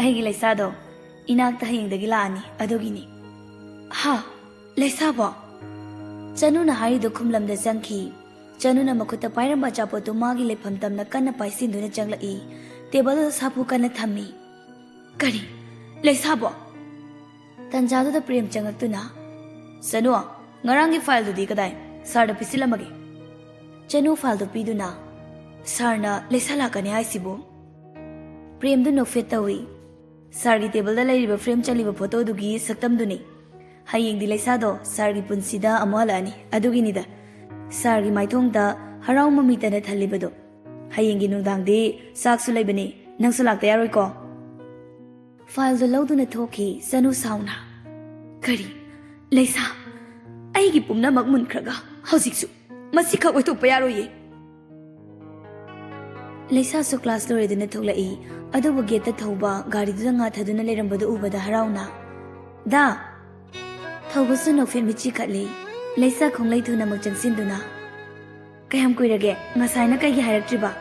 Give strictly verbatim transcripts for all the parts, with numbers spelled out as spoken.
ꯑꯩꯒꯤ ꯂꯩꯁꯥꯗꯣ ꯏꯅꯥꯛꯇ ꯍꯌꯦꯡꯗꯒꯤ ꯂꯥꯛꯑꯅꯤ, ꯑꯗꯨꯒꯤꯅꯤ꯫ ꯍꯥ? ꯂꯩꯁꯥꯕꯣ? ꯆꯅꯨꯅ ꯍꯥꯏꯔꯤꯗꯨ ꯈꯨꯝꯂꯝꯗ ꯆꯪꯈꯤ꯫ ꯆꯅꯨꯅ ꯃꯈꯨꯠꯇ ꯄꯥꯏꯔꯝꯕ ꯑꯆꯥꯄꯣꯠꯇꯨ ꯃꯥꯒꯤ ꯂꯩꯐꯝ ꯇꯝꯅ ꯀꯟꯅ ꯄꯥꯏꯁꯤꯟꯗꯨꯅ ꯆꯪꯂꯛꯏ꯫ ꯇꯦꯕꯜꯗ ꯁꯥꯐꯨ ꯀꯟꯅ ꯊꯝꯃꯤ꯫ "ꯀꯔꯤ? ꯂꯩꯁꯥꯕꯣ?" ꯇꯟꯖꯥꯗꯨꯗ ꯄ꯭ꯔꯦꯝ ꯆꯪꯂꯛꯇꯨꯅ, "ꯆꯅꯨ, ꯉꯔꯥꯡꯒꯤ ꯐꯥꯏꯜꯗꯨꯗꯤ ꯀꯗꯥꯏ? ꯁꯥꯔꯗ ꯄꯤꯁꯤꯜꯂꯝꯃꯒꯦ꯫" ꯆꯅꯨ ꯐꯥꯏꯜꯗꯨ ꯄꯤꯗꯨꯅ, "ꯁꯥꯔꯅ ꯂꯩꯁꯥ ꯂꯥꯛꯀꯅꯤ ꯍꯥꯏꯁꯤꯕꯨ?" ꯄ꯭ꯔꯦꯝꯗꯨ ꯅꯣꯛꯐꯦꯠ ꯇꯧꯏ꯫ "ꯁꯥꯔꯒꯤ ꯇꯦꯕꯜꯗ ꯂꯩꯔꯤꯕ ꯐ꯭ꯔꯦꯝ ꯆꯜꯂꯤꯕ ꯐꯣꯇꯣꯗꯨꯒꯤ ꯁꯛꯇꯝꯗꯨꯅꯤ꯫ ꯍꯌꯦꯡꯗꯤ ꯂꯩꯁꯥꯗꯣ ꯁꯥꯔꯒꯤ ꯄꯨꯟꯁꯤꯗ ꯑꯃꯨꯛ ꯍꯜꯂꯛꯑꯅꯤ, ꯑꯗꯨꯒꯤꯅꯤꯗ꯫ ꯁꯥꯔꯒꯤ ꯃꯥꯏꯊꯣꯡꯗ ꯍꯔꯥꯎ ꯃꯃꯤ ꯇꯅ ꯊꯜꯂꯤꯕꯗꯣ꯫ ꯍꯌꯦꯡꯒꯤ ꯅꯨꯡꯗꯥꯡꯗꯤ ꯆꯥꯛꯁꯨ ꯂꯩꯕꯅꯤ, ꯅꯪꯁꯨ ꯂꯥꯛꯇ ꯌꯥꯔꯣꯏꯀꯣ?" ꯐꯥꯏꯜꯗꯨ ꯂꯧꯗꯨꯅ ꯊꯣꯛꯈꯤ ꯆꯅꯨ ꯁꯥꯎꯅ꯫ "ꯀꯔꯤ? ꯂꯩꯁꯥ? ꯑꯩꯒꯤ ꯄꯨꯝꯅꯃꯛ ꯃꯨꯟꯈ꯭ꯔꯒ ꯍꯧꯖꯤꯛꯁꯨ ꯃꯁꯤꯈꯛ ꯑꯣꯏꯊꯣꯛꯄ ꯌꯥꯔꯣꯏꯌꯦ꯫" ꯂꯩꯁꯥꯁꯨ ꯀ꯭ꯂꯥꯁ ꯂꯣꯏꯔꯗꯨꯅ ꯊꯣꯛꯂꯛꯏ꯫ ꯑꯗꯨꯕꯨ ꯒꯦꯠꯇ ꯊꯧꯕ ꯒꯥꯔꯤꯗꯨꯗ ꯉꯥꯊꯗꯨꯅ ꯂꯩꯔꯝꯕꯗꯨ ꯎꯕꯗ ꯍꯔꯥꯎꯅ, "ꯗꯥ!" ꯊꯧꯕꯁꯨ ꯅꯣꯛꯐꯦꯠ ꯃꯤꯠ ꯆꯤꯈꯠꯂꯤ꯫ ꯂꯩꯁꯥ ꯈꯣꯡꯂꯩ ꯊꯨꯅ ꯑꯃꯨꯛ ꯆꯪꯁꯤꯟꯗꯨꯅ, "ꯀꯌꯥꯝ ꯀꯨꯏꯔꯒꯦ? ꯉꯁꯥꯏꯅ ꯀꯩꯒꯤ ꯍꯥꯏꯔꯛꯇ꯭ꯔꯤꯕ?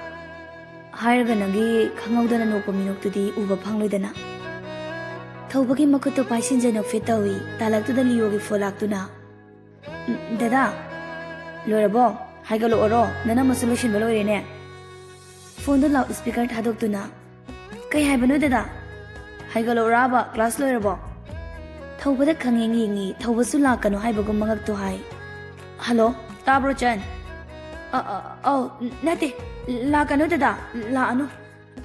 ꯍꯥꯏꯔꯒ ꯅꯪꯒꯤ ꯈꯪꯍꯧꯗꯅ ꯅꯣꯛꯄ ꯃꯤꯅꯣꯛꯇꯨꯗꯤ ꯎꯕ ꯐꯪꯂꯣꯏꯗꯅ꯫" ꯊꯧꯕꯒꯤ ꯃꯈꯨꯠꯇꯨ ꯄꯥꯏꯁꯤꯟꯖ ꯅꯣꯛꯐꯦꯠ ꯇꯧꯏ꯫ ꯇꯥꯂꯛꯇꯨꯗ ꯂꯤꯌꯣꯒꯤ ꯐꯣꯟ ꯂꯥꯛꯇꯨꯅ, "ꯎꯝ, ꯗꯗꯥ, ꯂꯣꯏꯔꯕꯣ? ꯍꯥꯏꯒꯠꯂꯛꯑꯣꯔꯣ? ꯅꯅꯝꯃꯁꯨ ꯂꯣꯏꯁꯤꯟꯕ ꯂꯣꯏꯔꯦꯅꯦ꯫" ꯐꯣꯟꯗꯨ ꯂꯥꯎꯠ ꯁ꯭ꯄꯤꯀꯔ ꯊꯥꯗꯣꯛꯇꯨꯅ, "ꯀꯩ ꯍꯥꯏꯕꯅꯣ ꯗꯗꯥ? ꯍꯥꯏꯒꯠꯂꯛꯑꯣꯔꯥꯕ? ꯀ꯭ꯂꯥꯁ ꯂꯣꯏꯔꯕꯣ?" ꯊꯧꯕꯗ ꯈꯪꯌꯦꯡ ꯌꯦꯡꯉꯤ꯫ ꯊꯧꯕꯁꯨ ꯂꯥꯛꯀꯅꯨ ꯍꯥꯏꯕꯒꯨꯝ ꯃꯉꯛꯇꯣ ꯍꯥꯏ꯫ "ꯍꯜꯂꯣ, ꯇꯥꯕ꯭ꯔꯣ ꯆꯟ?" "ꯑ, ꯑ, ꯑꯧ, ꯅꯠꯇꯦ, ꯂꯥꯛꯀꯅꯨ ꯗꯗꯥ, ꯂꯥꯛꯑꯅꯨ꯫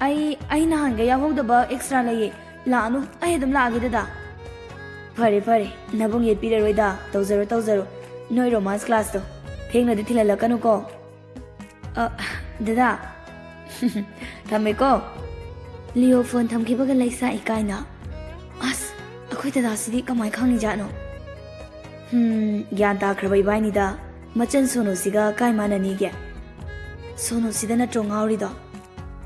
ꯑꯩ, ꯑꯩ ꯅꯍꯥꯟꯒ ꯌꯥꯎꯍꯧꯗꯕ ꯑꯦꯛꯁꯇ꯭ꯔꯥ ꯂꯩꯌꯦ, ꯂꯥꯛꯑꯅꯨ, ꯑꯩ ꯑꯗꯨꯝ ꯂꯥꯛꯑꯒꯦ ꯗꯗꯥ꯫" "ꯐꯔꯦ, ꯐꯔꯦ, ꯅꯕꯨꯡ ꯌꯦꯠꯄꯤꯔꯔꯣꯏꯗ, ꯇꯧꯖꯔꯣ, ꯇꯧꯖꯔꯣ, ꯅꯣꯏ ꯔꯣꯃꯥꯟꯁ ꯀ꯭ꯂꯥꯁꯇꯣ꯫ ꯊꯦꯡꯅꯗꯤ ꯊꯤꯜꯍꯜꯂꯛꯀꯅꯨꯀꯣ꯫" "ꯑ, ꯗꯗꯥ, ꯊꯝꯃꯦꯀꯣ꯫" ꯂꯤꯌꯣ ꯐꯣꯟ ꯊꯝꯈꯤꯕꯒ ꯂꯩꯁꯥ ꯏꯀꯥꯏꯅ, "ꯑꯁ, ꯑꯩꯈꯣꯏ ꯗꯗꯥꯁꯤꯗꯤ ꯀꯃꯥꯏ ꯈꯪꯉꯤꯖꯥꯠꯅꯣ? ꯍꯝ, ꯒ꯭ꯌꯥꯟ ꯇꯥꯈ꯭ꯔꯕ ꯏꯕꯥꯏꯅꯤꯗ꯫ ꯃꯆꯟ ꯁꯣꯅꯨꯁꯤꯒ ꯀꯥꯏ ꯃꯥꯟꯅꯅꯤꯒꯦ?" "ꯁꯣꯅꯨꯁꯤꯗ ꯅꯠꯇ꯭ꯔꯣ ꯉꯥꯎꯔꯤꯗꯣ?"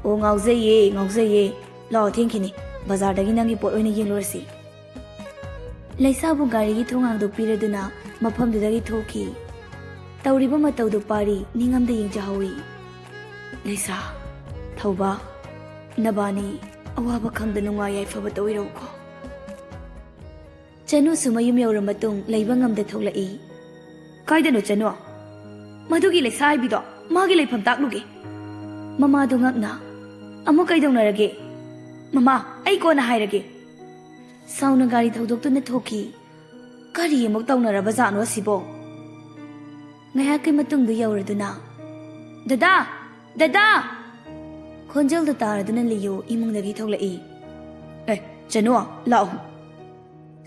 "ꯑꯣ, ꯉꯥꯎꯖꯩꯌꯦ, ꯉꯥꯎꯖꯩꯌꯦ꯫ ꯂꯥꯛꯑꯣ, ꯊꯦꯡꯈꯤꯅꯤ꯫ ꯕꯖꯥꯔꯗꯒꯤ ꯅꯪꯒꯤ ꯄꯣꯠ ꯑꯣꯏꯅ ꯌꯦꯡꯂꯨꯔꯁꯤ꯫" ꯂꯩꯁꯥꯕꯨ ꯒꯥꯔꯤꯒꯤ ꯊꯣꯡ ꯍꯥꯡꯗꯣꯛ ꯄꯤꯔꯗꯨꯅ ꯃꯐꯝꯗꯨꯗꯒꯤ ꯊꯣꯛꯈꯤ꯫ ꯇꯧꯔꯤꯕ ꯃꯇꯧꯗꯨ ꯄꯥꯔꯤ ꯅꯤꯡꯉꯝꯗ ꯌꯦꯡꯖꯍꯧꯏ꯫ "ꯂꯩꯁꯥ, ꯊꯧꯕ, ꯅꯕꯥꯅꯤ ꯑꯋꯥꯕ ꯈꯪꯗ ꯅꯨꯡꯉꯥꯏ ꯌꯥꯏꯐꯕ ꯇꯧꯏꯔꯧꯀꯣ꯫ ꯆꯅꯨꯁꯨ ꯃꯌꯨꯝ ꯌꯧꯔ ꯃꯇꯨꯡ ꯂꯩꯕ ꯉꯝꯗ ꯊꯣꯛꯂꯛꯏ꯫ "ꯀꯥꯏꯗꯅꯣ ꯆꯅꯨ? ꯃꯗꯨꯒꯤ ꯂꯩꯁꯥ ꯍꯥꯏꯕꯤꯗꯣ ꯃꯥꯒꯤ ꯂꯩꯐꯝ ꯇꯥꯛꯂꯨꯒꯦ꯫" ꯃꯃꯥꯗꯣ ꯉꯛꯅ, "ꯑꯃꯨꯛ ꯀꯩꯗꯧꯅꯔꯒꯦ?" "ꯃꯃꯥ, ꯑꯩ ꯀꯣꯟꯅ ꯍꯥꯏꯔꯒꯦ꯫" ꯁꯥꯎꯅ ꯒꯥꯔꯤ ꯊꯧꯗꯣꯛꯇꯨꯅ ꯊꯣꯛꯈꯤ꯫ ꯀꯔꯤ ꯑꯃꯨꯛ ꯇꯧꯅꯔꯕ ꯖꯥꯠꯅꯣ ꯑꯁꯤꯕꯣ? ꯉꯥꯏꯍꯥꯛꯀꯤ ꯃꯇꯨꯡꯗ ꯌꯧꯔꯗꯨꯅ, "ꯗꯗꯥ! ꯗꯗꯥ!" ꯈꯣꯟꯖꯦꯜꯗꯨ ꯇꯥꯔꯗꯨꯅ ꯂꯤꯌꯣ ꯏꯃꯨꯡꯗꯒꯤ ꯊꯣꯛꯂꯛꯏ꯫ "ꯑꯦ, ꯆꯅꯨ, ꯂꯥꯛꯑꯣ꯫"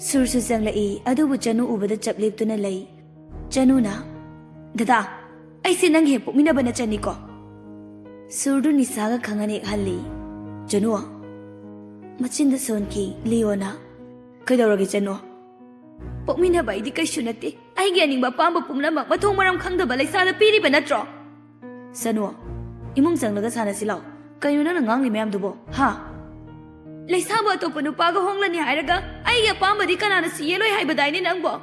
ꯁꯨꯔꯁꯨ ꯆꯪꯂꯛꯏ, ꯑꯗꯨꯕꯨ ꯆꯅꯨ ꯎꯕꯗ ꯆꯞ ꯂꯦꯞꯇꯨꯅ ꯂꯩ꯫ ꯆꯅꯨꯅ, "ꯗꯗꯥ, ꯑꯩꯁꯦ ꯅꯪꯒꯤ ꯍꯦꯛ ꯄꯣꯛꯃꯤꯟꯅꯕ ꯅꯆꯟꯅꯤꯀꯣ?" ꯁꯨꯔꯗꯨ ꯅꯤꯁꯥꯒ ꯈꯪꯍꯟ ꯍꯦꯛ ꯍꯜꯂꯤ꯫ ꯆꯅꯨ ꯃꯆꯤꯟꯗ ꯁꯣꯟꯈꯤ꯫ ꯂꯤꯌꯣꯅ, "ꯀꯩꯗꯧꯔꯒꯦ ꯆꯅꯨ? ꯄꯣꯛꯃꯤꯟꯅꯕ ꯑꯩꯗꯤ ꯀꯩꯁꯨ ꯅꯠꯇꯦ꯫ ꯑꯩꯒꯤ ꯑꯅꯤꯡꯕ ꯑꯄꯥꯝꯕ ꯄꯨꯝꯅꯃꯛ ꯃꯊꯣꯡ ꯃꯔꯝ ꯈꯪꯗꯕ ꯂꯩꯁꯥꯗ ꯄꯤꯔꯤꯕ ꯅꯠꯇ꯭ꯔꯣ?" "ꯆꯅꯨ, ꯏꯃꯨꯡ ꯆꯪꯂꯒ ꯁꯥꯟꯅꯁꯤ ꯂꯥꯎ꯫ ꯀꯩꯅꯣ ꯅꯪꯅ ꯉꯥꯡꯂꯤ ꯃꯌꯥꯝꯗꯨꯕꯣ, ꯍꯥ? ꯂꯩꯁꯥꯕꯨ ꯑꯇꯣꯞꯄ ꯅꯨꯄꯥꯒ ꯍꯣꯡꯂꯅꯤ ꯍꯥꯏꯔꯒ ꯑꯩꯒꯤ ꯑꯄꯥꯝꯕꯗꯤ ꯀꯅꯥꯅ ꯁꯤ ꯌꯦꯜꯂꯣꯏ ꯍꯥꯏꯕꯗꯥꯏꯅꯦ ꯅꯪꯕꯣ?"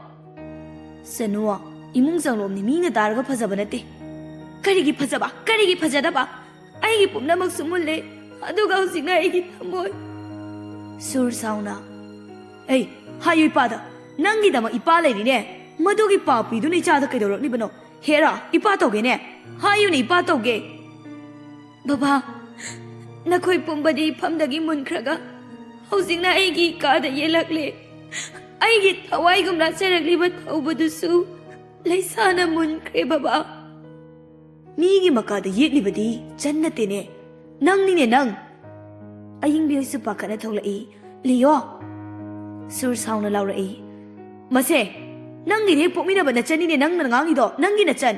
"ꯆꯅꯨ, ꯏꯃꯨꯡ ꯆꯪꯂꯣꯝꯅꯤ ꯃꯤꯅ ꯇꯥꯔꯒ ꯐꯖꯕ ꯅꯠꯇꯦ꯫ ꯀꯔꯤꯒꯤ ꯐꯖꯕ? ꯀꯔꯤꯒꯤ ꯐꯖꯗꯕ? ꯑꯩꯒꯤ ꯄꯨꯝꯅꯃꯛꯁꯨ ꯃꯨꯜꯂꯦ, ꯑꯗꯨꯒ ꯍꯧꯖꯤꯛꯅ ꯑꯩꯒꯤ ꯊꯃꯣꯏ꯫" ꯁꯨꯔ ꯁꯥꯎꯅ, "ꯑꯩ, ꯍꯥꯏꯌꯨ ꯏꯄꯥꯗ, ꯅꯪꯒꯤꯗꯃꯛ ꯏꯄꯥ ꯂꯩꯔꯤꯅꯦ꯫ ꯃꯗꯨꯒꯤ ꯄꯥꯄꯤꯗꯨꯅ ꯏꯆꯥꯗ ꯀꯩꯗꯧꯔꯛꯂꯤꯕꯅꯣ? ꯍꯦꯔꯥ, ꯏꯄꯥ ꯇꯧꯒꯦꯅꯦ꯫ ꯍꯥꯏꯌꯨꯅꯦ, ꯏꯄꯥ ꯇꯧꯒꯦ꯫" "ꯕꯕꯥ, ꯅꯈꯣꯏ ꯄꯨꯝꯕꯗꯤ ꯏꯐꯝꯗꯒꯤ ꯃꯨꯟꯈ꯭ꯔꯒ ꯍꯧꯖꯤꯛꯅ ꯑꯩꯒꯤ ꯏꯀꯥꯗ ꯌꯦꯜꯂꯛꯂꯦ꯫ ꯑꯩꯒꯤ ꯊꯋꯥꯏꯒꯨꯝ ꯂꯥꯠꯆꯔꯛꯂꯤꯕ ꯊꯧꯕꯗꯨꯁꯨ ꯂꯩꯁꯥꯅ ꯃꯨꯟꯈ꯭ꯔꯦ ꯕꯕꯥ꯫" "ꯃꯤꯒꯤ ꯃꯀꯥꯗ ꯌꯦꯠꯂꯤꯕꯗꯤ ꯆꯟ ꯅꯠꯇꯦꯅꯦ, ꯅꯪꯅꯤꯅꯦ ꯅꯪ!" ꯑꯌꯤꯡꯕꯤ ꯍꯣꯏꯁꯨ ꯄꯥꯈꯠꯅ ꯊꯣꯛꯂꯛꯏ꯫ "ꯂꯤꯌꯣ!" ꯁꯨꯔ ꯁꯥꯎꯅ ꯂꯥꯎꯔꯛꯏ꯫ "ꯃꯁꯦ, ꯅꯪꯒꯤꯗꯤ ꯍꯦꯛ ꯄꯣꯛꯃꯤꯟꯅꯕ ꯅꯆꯟꯅꯤꯅꯦ ꯅꯪꯅ ꯉꯥꯡꯉꯤꯗꯣ, ꯅꯪꯒꯤ ꯅꯆꯟ!"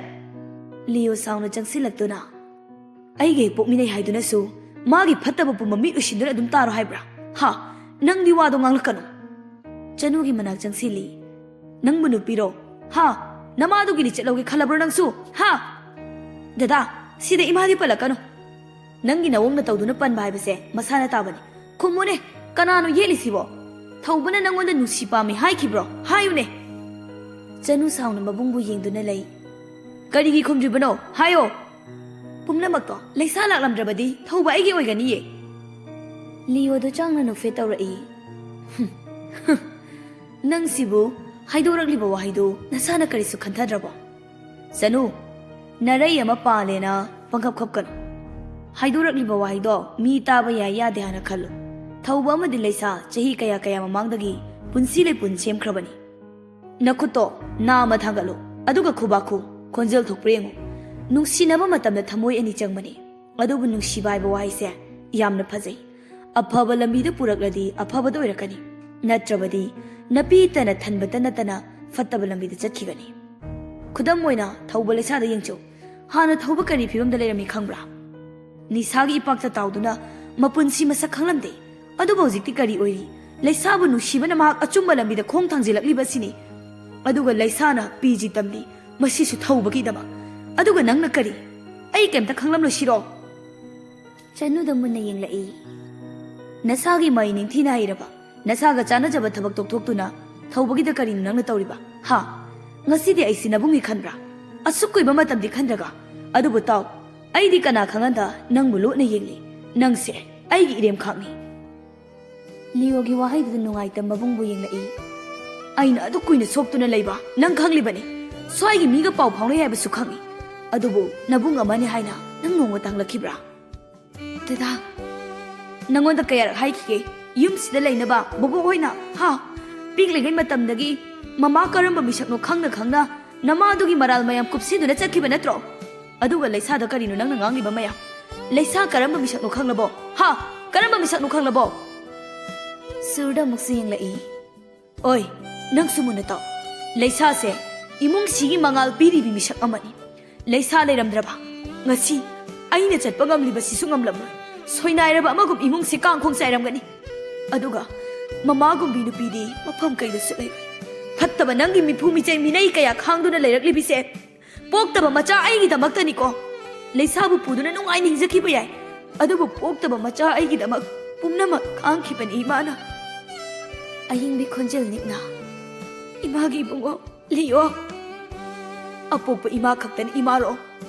ꯂꯤꯌꯣ ꯁꯥꯎꯅ ꯆꯪꯁꯤꯜꯂꯛꯇꯨꯅ, "ꯑꯩꯒ ꯍꯦꯛ ꯄꯣꯛꯃꯤꯟꯅꯩ ꯍꯥꯏꯗꯨꯅꯁꯨ ꯃꯥꯒꯤ ꯐꯠꯇꯕ ꯄꯨꯝꯕ ꯃꯤꯠ ꯎꯏꯁꯤꯟꯗꯨꯅ ꯑꯗꯨꯝ ꯇꯥꯔꯣ ꯍꯥꯏꯕ꯭ꯔꯥ? ꯍꯥ? ꯅꯪꯗꯤ ꯋꯥꯗꯣ ꯉꯥꯡꯂꯛꯀꯅꯨ꯫" ꯆꯅꯨꯒꯤ ꯃꯅꯥꯛ ꯆꯪꯁꯤꯜꯂꯤ꯫ "ꯅꯪꯕꯨ ꯅꯨꯄꯤꯔꯣ? ꯍꯥ? ꯅꯃꯥꯗꯨꯒꯤ ꯂꯤꯆꯠ ꯂꯧꯒꯦ ꯈꯜꯂꯕ꯭ꯔꯣ ꯅꯪꯁꯨ? ꯍꯥ? ꯗꯗꯥ, ꯁꯤꯗ ꯏꯃꯥꯗꯤ ꯄꯜꯂꯛꯀꯅꯨ꯫ ꯅꯪꯒꯤ ꯅꯋꯣꯡꯅ ꯇꯧꯗꯨꯅ ꯄꯟꯕ ꯍꯥꯏꯕꯁꯦ ꯃꯁꯥꯅ ꯇꯥꯕꯅꯤ꯫ ꯈꯨꯝꯃꯨꯅꯦ, ꯀꯅꯥꯅꯣ ꯌꯦꯠꯂꯤꯁꯤꯕꯣ? ꯊꯧꯕꯅ ꯅꯪꯉꯣꯟꯗ ꯅꯨꯡꯁꯤ ꯄꯥꯝꯃꯤ ꯍꯥꯏꯈꯤꯕ꯭ꯔꯣ? ꯍꯥꯏꯌꯨꯅꯦ꯫" ꯆꯅꯨ ꯁꯥꯎꯅ ꯃꯕꯨꯡꯕꯨ ꯌꯦꯡꯗꯨꯅ ꯂꯩ꯫ "ꯀꯔꯤꯒꯤ ꯈꯨꯝꯗ꯭ꯔꯤꯕꯅꯣ? ꯍꯥꯏꯌꯣ!" "ꯄꯨꯝꯅꯃꯛꯇꯣ ꯂꯩꯁꯥ ꯂꯥꯛꯂꯝꯗ꯭ꯔꯕꯗꯤ ꯊꯧꯕ ꯑꯩꯒꯤ ꯑꯣꯏꯒꯅꯤꯌꯦ꯫" ꯂꯤꯑꯣꯗꯣ ꯆꯥꯡꯅ ꯅꯣꯛꯐꯦꯠ ꯇꯧꯔꯛꯏ꯫ "ꯅꯪꯁꯤꯕꯨ ꯍꯥꯏꯗꯣꯔꯛꯂꯤꯕ ꯋꯥꯍꯩꯗꯨ ꯅꯁꯥꯅ ꯀꯔꯤꯁꯨ ꯈꯟꯊꯗ꯭ꯔꯕꯣ? ꯆꯅꯨ, ꯅꯔꯩ ꯑꯃ ꯄꯥꯜꯂꯦꯅ ꯄꯪꯈꯞ ꯈꯞꯀꯅꯨ꯫ ꯍꯥꯏꯗꯣꯔꯛꯂꯤꯕ ꯋꯥꯍꯩꯗꯣ ꯃꯤ ꯇꯥꯕ ꯌꯥꯏ ꯌꯥꯗꯦ ꯍꯥꯏꯅ ꯈꯜꯂꯨ꯫ ꯊꯧꯕ ꯑꯃꯗꯤ ꯂꯩꯁꯥ ꯆꯍꯤ ꯀꯌꯥ ꯀꯌꯥ ꯃꯃꯥꯡꯗꯒꯤ ꯄꯨꯟꯁꯤ ꯂꯩꯄꯨꯟ ꯁꯦꯝꯈ꯭ꯔꯕꯅꯤ꯫ ꯅꯈꯨꯠꯇꯣ ꯅꯥꯝꯃ ꯊꯥꯡꯒꯠꯂꯨ, ꯑꯗꯨꯒ ꯈꯨꯕꯥꯛ ꯈꯨ, ꯈꯣꯟꯖꯦꯜ ꯊꯣꯛꯄ꯭ꯔꯥ ꯌꯦꯡꯉꯨ꯫ ꯅꯨꯡꯁꯤꯅꯕ ꯃꯇꯝꯗ ꯊꯃꯣꯏ ꯑꯅꯤ ꯆꯪꯕꯅꯤ, ꯑꯗꯨꯕꯨ ꯅꯨꯡꯁꯤꯕ ꯍꯥꯏꯕ ꯋꯥꯍꯩꯁꯦ ꯌꯥꯝꯅ ꯐꯖꯩ꯫ ꯑꯐꯕ ꯂꯝꯕꯤꯗ ꯄꯨꯔꯛꯂꯗꯤ ꯑꯐꯕꯗ ꯑꯣꯏꯔꯛꯀꯅꯤ, ꯅꯠꯇ꯭ꯔꯕꯗꯤ ꯅꯄꯤ ꯇꯅ ꯊꯟꯕꯇ ꯅꯠꯇꯅ ꯐꯠꯇꯕ ꯂꯝꯕꯤꯗ ꯆꯠꯈꯤꯒꯅꯤ꯫ ꯈꯨꯗꯝ ꯑꯣꯏꯅ ꯊꯧꯕ ꯂꯩꯁꯥꯗ ꯌꯦꯡꯆꯧ꯫ ꯍꯥꯟꯅ ꯊꯧꯕ ꯀꯔꯤ ꯐꯤꯕꯝꯗ ꯂꯩꯔꯝꯃꯤ ꯈꯪꯕ꯭ꯔꯥ? ꯅꯤꯁꯥꯒꯤ ꯏꯄꯥꯛꯇ ꯇꯥꯎꯗꯨꯅ ꯃꯄꯨꯟꯁꯤ ꯃꯁꯛ ꯈꯪꯂꯝꯗꯦ꯫ ꯑꯗꯨꯕꯨ ꯍꯧꯖꯤꯛꯇꯤ ꯀꯔꯤ ꯑꯣꯏꯔꯤ? ꯂꯩꯁꯥꯕꯨ ꯅꯨꯡꯁꯤꯕꯅ ꯃꯍꯥꯛ ꯑꯆꯨꯝꯕ ꯂꯝꯕꯤꯗ ꯈꯣꯡ ꯊꯥꯡꯖꯤꯜꯂꯛꯂꯤꯕ ꯑꯁꯤꯅꯤ꯫ ꯑꯗꯨꯒ ꯂꯩꯁꯥꯅ ꯄꯤ ꯖꯤ ꯇꯝꯂꯤ, ꯃꯁꯤꯁꯨ ꯊꯧꯕꯒꯤꯗꯃꯛ꯫ ꯑꯗꯨꯒ ꯅꯪꯅ ꯀꯔꯤ? ꯑꯩ ꯀꯩꯝꯇ ꯈꯪꯂꯝꯂꯣꯏꯁꯤꯔꯣ?" ꯆꯅꯨꯗ ꯃꯨꯟꯅ ꯌꯦꯡꯂꯛꯏ꯫ "ꯅꯁꯥꯒꯤ ꯃꯍꯩ ꯅꯤꯡꯊꯤꯅ ꯍꯩꯔꯕ, ꯅꯁꯥꯒ ꯆꯥꯟꯅꯖꯕ ꯊꯕꯛ ꯇꯣꯛꯊꯣꯛꯇꯨꯅ ꯊꯧꯕꯒꯤꯗ ꯀꯔꯤꯅꯣ ꯅꯪꯅ ꯇꯧꯔꯤꯕ? ꯍꯥ? ꯉꯁꯤꯗꯤ ꯑꯩꯁꯤ ꯅꯕꯨꯡꯅꯤ ꯈꯟꯕ꯭ꯔꯥ? ꯑꯁꯨꯛ ꯀꯨꯏꯕ ꯃꯇꯝꯗꯤ ꯈꯟꯗ꯭ꯔꯒ꯫ ꯑꯗꯨꯕꯨ ꯇꯥꯎ, ꯑꯩꯗꯤ ꯀꯅꯥ ꯈꯪꯍꯟꯗ ꯅꯪꯕꯨ ꯂꯣꯠꯅ ꯌꯦꯡꯂꯤ꯫ ꯅꯪꯁꯦ ꯑꯩꯒꯤ ꯏꯔꯦꯝꯈꯥꯛꯅꯤ꯫" ꯂꯤꯑꯣꯒꯤ ꯋꯥꯍꯩꯗꯨꯗ ꯅꯨꯡꯉꯥꯏꯇ ꯃꯕꯨꯡꯕꯨ ꯌꯦꯡꯂꯛꯏ꯫ "ꯑꯩꯅ ꯑꯗꯨꯛ ꯀꯨꯏꯅ ꯁꯣꯛꯇꯨꯅ ꯂꯩꯕ ꯅꯪ ꯈꯪꯂꯤꯕꯅꯤ꯫ ꯁ꯭ꯋꯥꯏꯒꯤ ꯃꯤꯒ ꯄꯥꯎ ꯐꯥꯎꯅꯩ ꯍꯥꯏꯕꯁꯨ ꯈꯪꯏ꯫ ꯑꯗꯨꯕꯨ ꯅꯕꯨꯡ ꯑꯃꯅꯤ ꯍꯥꯏꯅ ꯅꯪ ꯅꯣꯡꯃ ꯇꯥꯡꯂꯛꯈꯤꯕ꯭ꯔꯥ?" "ꯗꯗꯥ, ꯅꯪꯉꯣꯟꯗ ꯀꯌꯥꯔꯛ ꯍꯥꯏꯈꯤꯒꯦ, ꯌꯨꯝꯁꯤꯗ ꯂꯩꯅꯕ ꯕꯣꯕꯣꯛ ꯍꯣꯏꯅ, ꯍꯥ? ꯄꯤꯛꯂꯤꯉꯩ ꯃꯇꯝꯗꯒꯤ ꯃꯃꯥ ꯀꯔꯝꯕ ꯃꯤꯁꯛꯅꯣ ꯈꯪꯅ ꯈꯪꯅ ꯅꯃꯥꯗꯨꯒꯤ ꯃꯔꯥꯜ ꯃꯌꯥꯝ ꯀꯨꯞꯁꯤꯟꯗꯨꯅ ꯆꯠꯈꯤꯕ ꯅꯠꯇ꯭ꯔꯣ? ꯑꯗꯨꯒ ꯂꯩꯁꯥꯗ ꯀꯔꯤꯅꯣ ꯅꯪꯅ ꯉꯥꯡꯂꯤꯕ ꯃꯌꯥꯝ? ꯂꯩꯁꯥ ꯀꯔꯝꯕ ꯃꯤꯁꯛꯅꯣ ꯈꯪꯂꯕꯣ? ꯍꯥ? ꯀꯔꯝꯕ ꯃꯤꯁꯛꯅꯣ ꯈꯪꯂꯕꯣ?" ꯁꯨꯔꯗ ꯑꯃꯨꯛꯁꯨ ꯌꯦꯡꯂꯛꯏ꯫ "ꯑꯣꯏ, ꯅꯪꯁꯨ ꯃꯨꯟꯅ ꯇꯥꯎ꯫ ꯂꯩꯁꯥꯁꯦ ꯏꯃꯨꯡꯁꯤꯒꯤ ꯃꯉꯥꯜ ꯄꯤꯔꯤꯕꯤ ꯃꯤꯁꯛ ꯑꯃꯅꯤ꯫ ꯂꯩꯁꯥ ꯂꯩꯔꯝꯗ꯭ꯔꯕ ꯉꯁꯤ ꯑꯩꯅ ꯆꯠꯄ ꯉꯝꯂꯤꯕꯁꯤꯁꯨ ꯉꯝꯂꯝꯂꯣꯏ꯫ ꯁꯣꯏꯅꯥꯏꯔꯕ ꯑꯃꯒꯨꯝ ꯏꯃꯨꯡꯁꯤ ꯀꯥꯡ ꯈꯣꯡ ꯆꯥꯏꯔꯝꯒꯅꯤ꯫ ꯑꯗꯨꯒ ꯃꯃꯥꯒꯨꯝꯕꯤ ꯅꯨꯄꯤꯗꯤ ꯃꯐꯝ ꯀꯩꯗꯁꯨ ꯂꯩꯔꯣꯏ꯫ ꯐꯠꯇꯕ ꯅꯪꯒꯤ ꯃꯤꯐꯨ ꯃꯤꯆꯩ ꯃꯤꯅꯩ ꯀꯌꯥ ꯈꯥꯡꯗꯨꯅ ꯂꯩꯔꯛꯂꯤꯕꯤꯁꯦ ꯄꯣꯛꯇꯕ ꯃꯆꯥ ꯑꯩꯒꯤꯗꯃꯛꯇꯅꯤꯀꯣ꯫ ꯂꯩꯁꯥꯕꯨ ꯄꯨꯗꯨꯅ ꯅꯨꯡꯉꯥꯏꯅ ꯍꯤꯡꯖꯈꯤꯕ ꯌꯥꯏ, ꯑꯗꯨꯕꯨ ꯄꯣꯛꯇꯕ ꯃꯆꯥ ꯑꯩꯒꯤꯗꯃꯛ ꯄꯨꯝꯅꯃꯛ ꯈꯥꯡꯈꯤꯕꯅꯤ ꯏꯃꯥꯅ꯫" ꯑꯍꯤꯡꯕꯤ ꯈꯣꯟꯖꯦꯜ ꯅꯤꯛꯅ, "ꯏꯃꯥꯒꯤ ꯏꯕꯨꯡꯉꯣ ꯂꯤꯑꯣ, ꯑꯄꯣꯛꯄ ꯏꯃꯥ ꯈꯛꯇꯅꯤ ꯏꯃꯥꯔꯣ꯫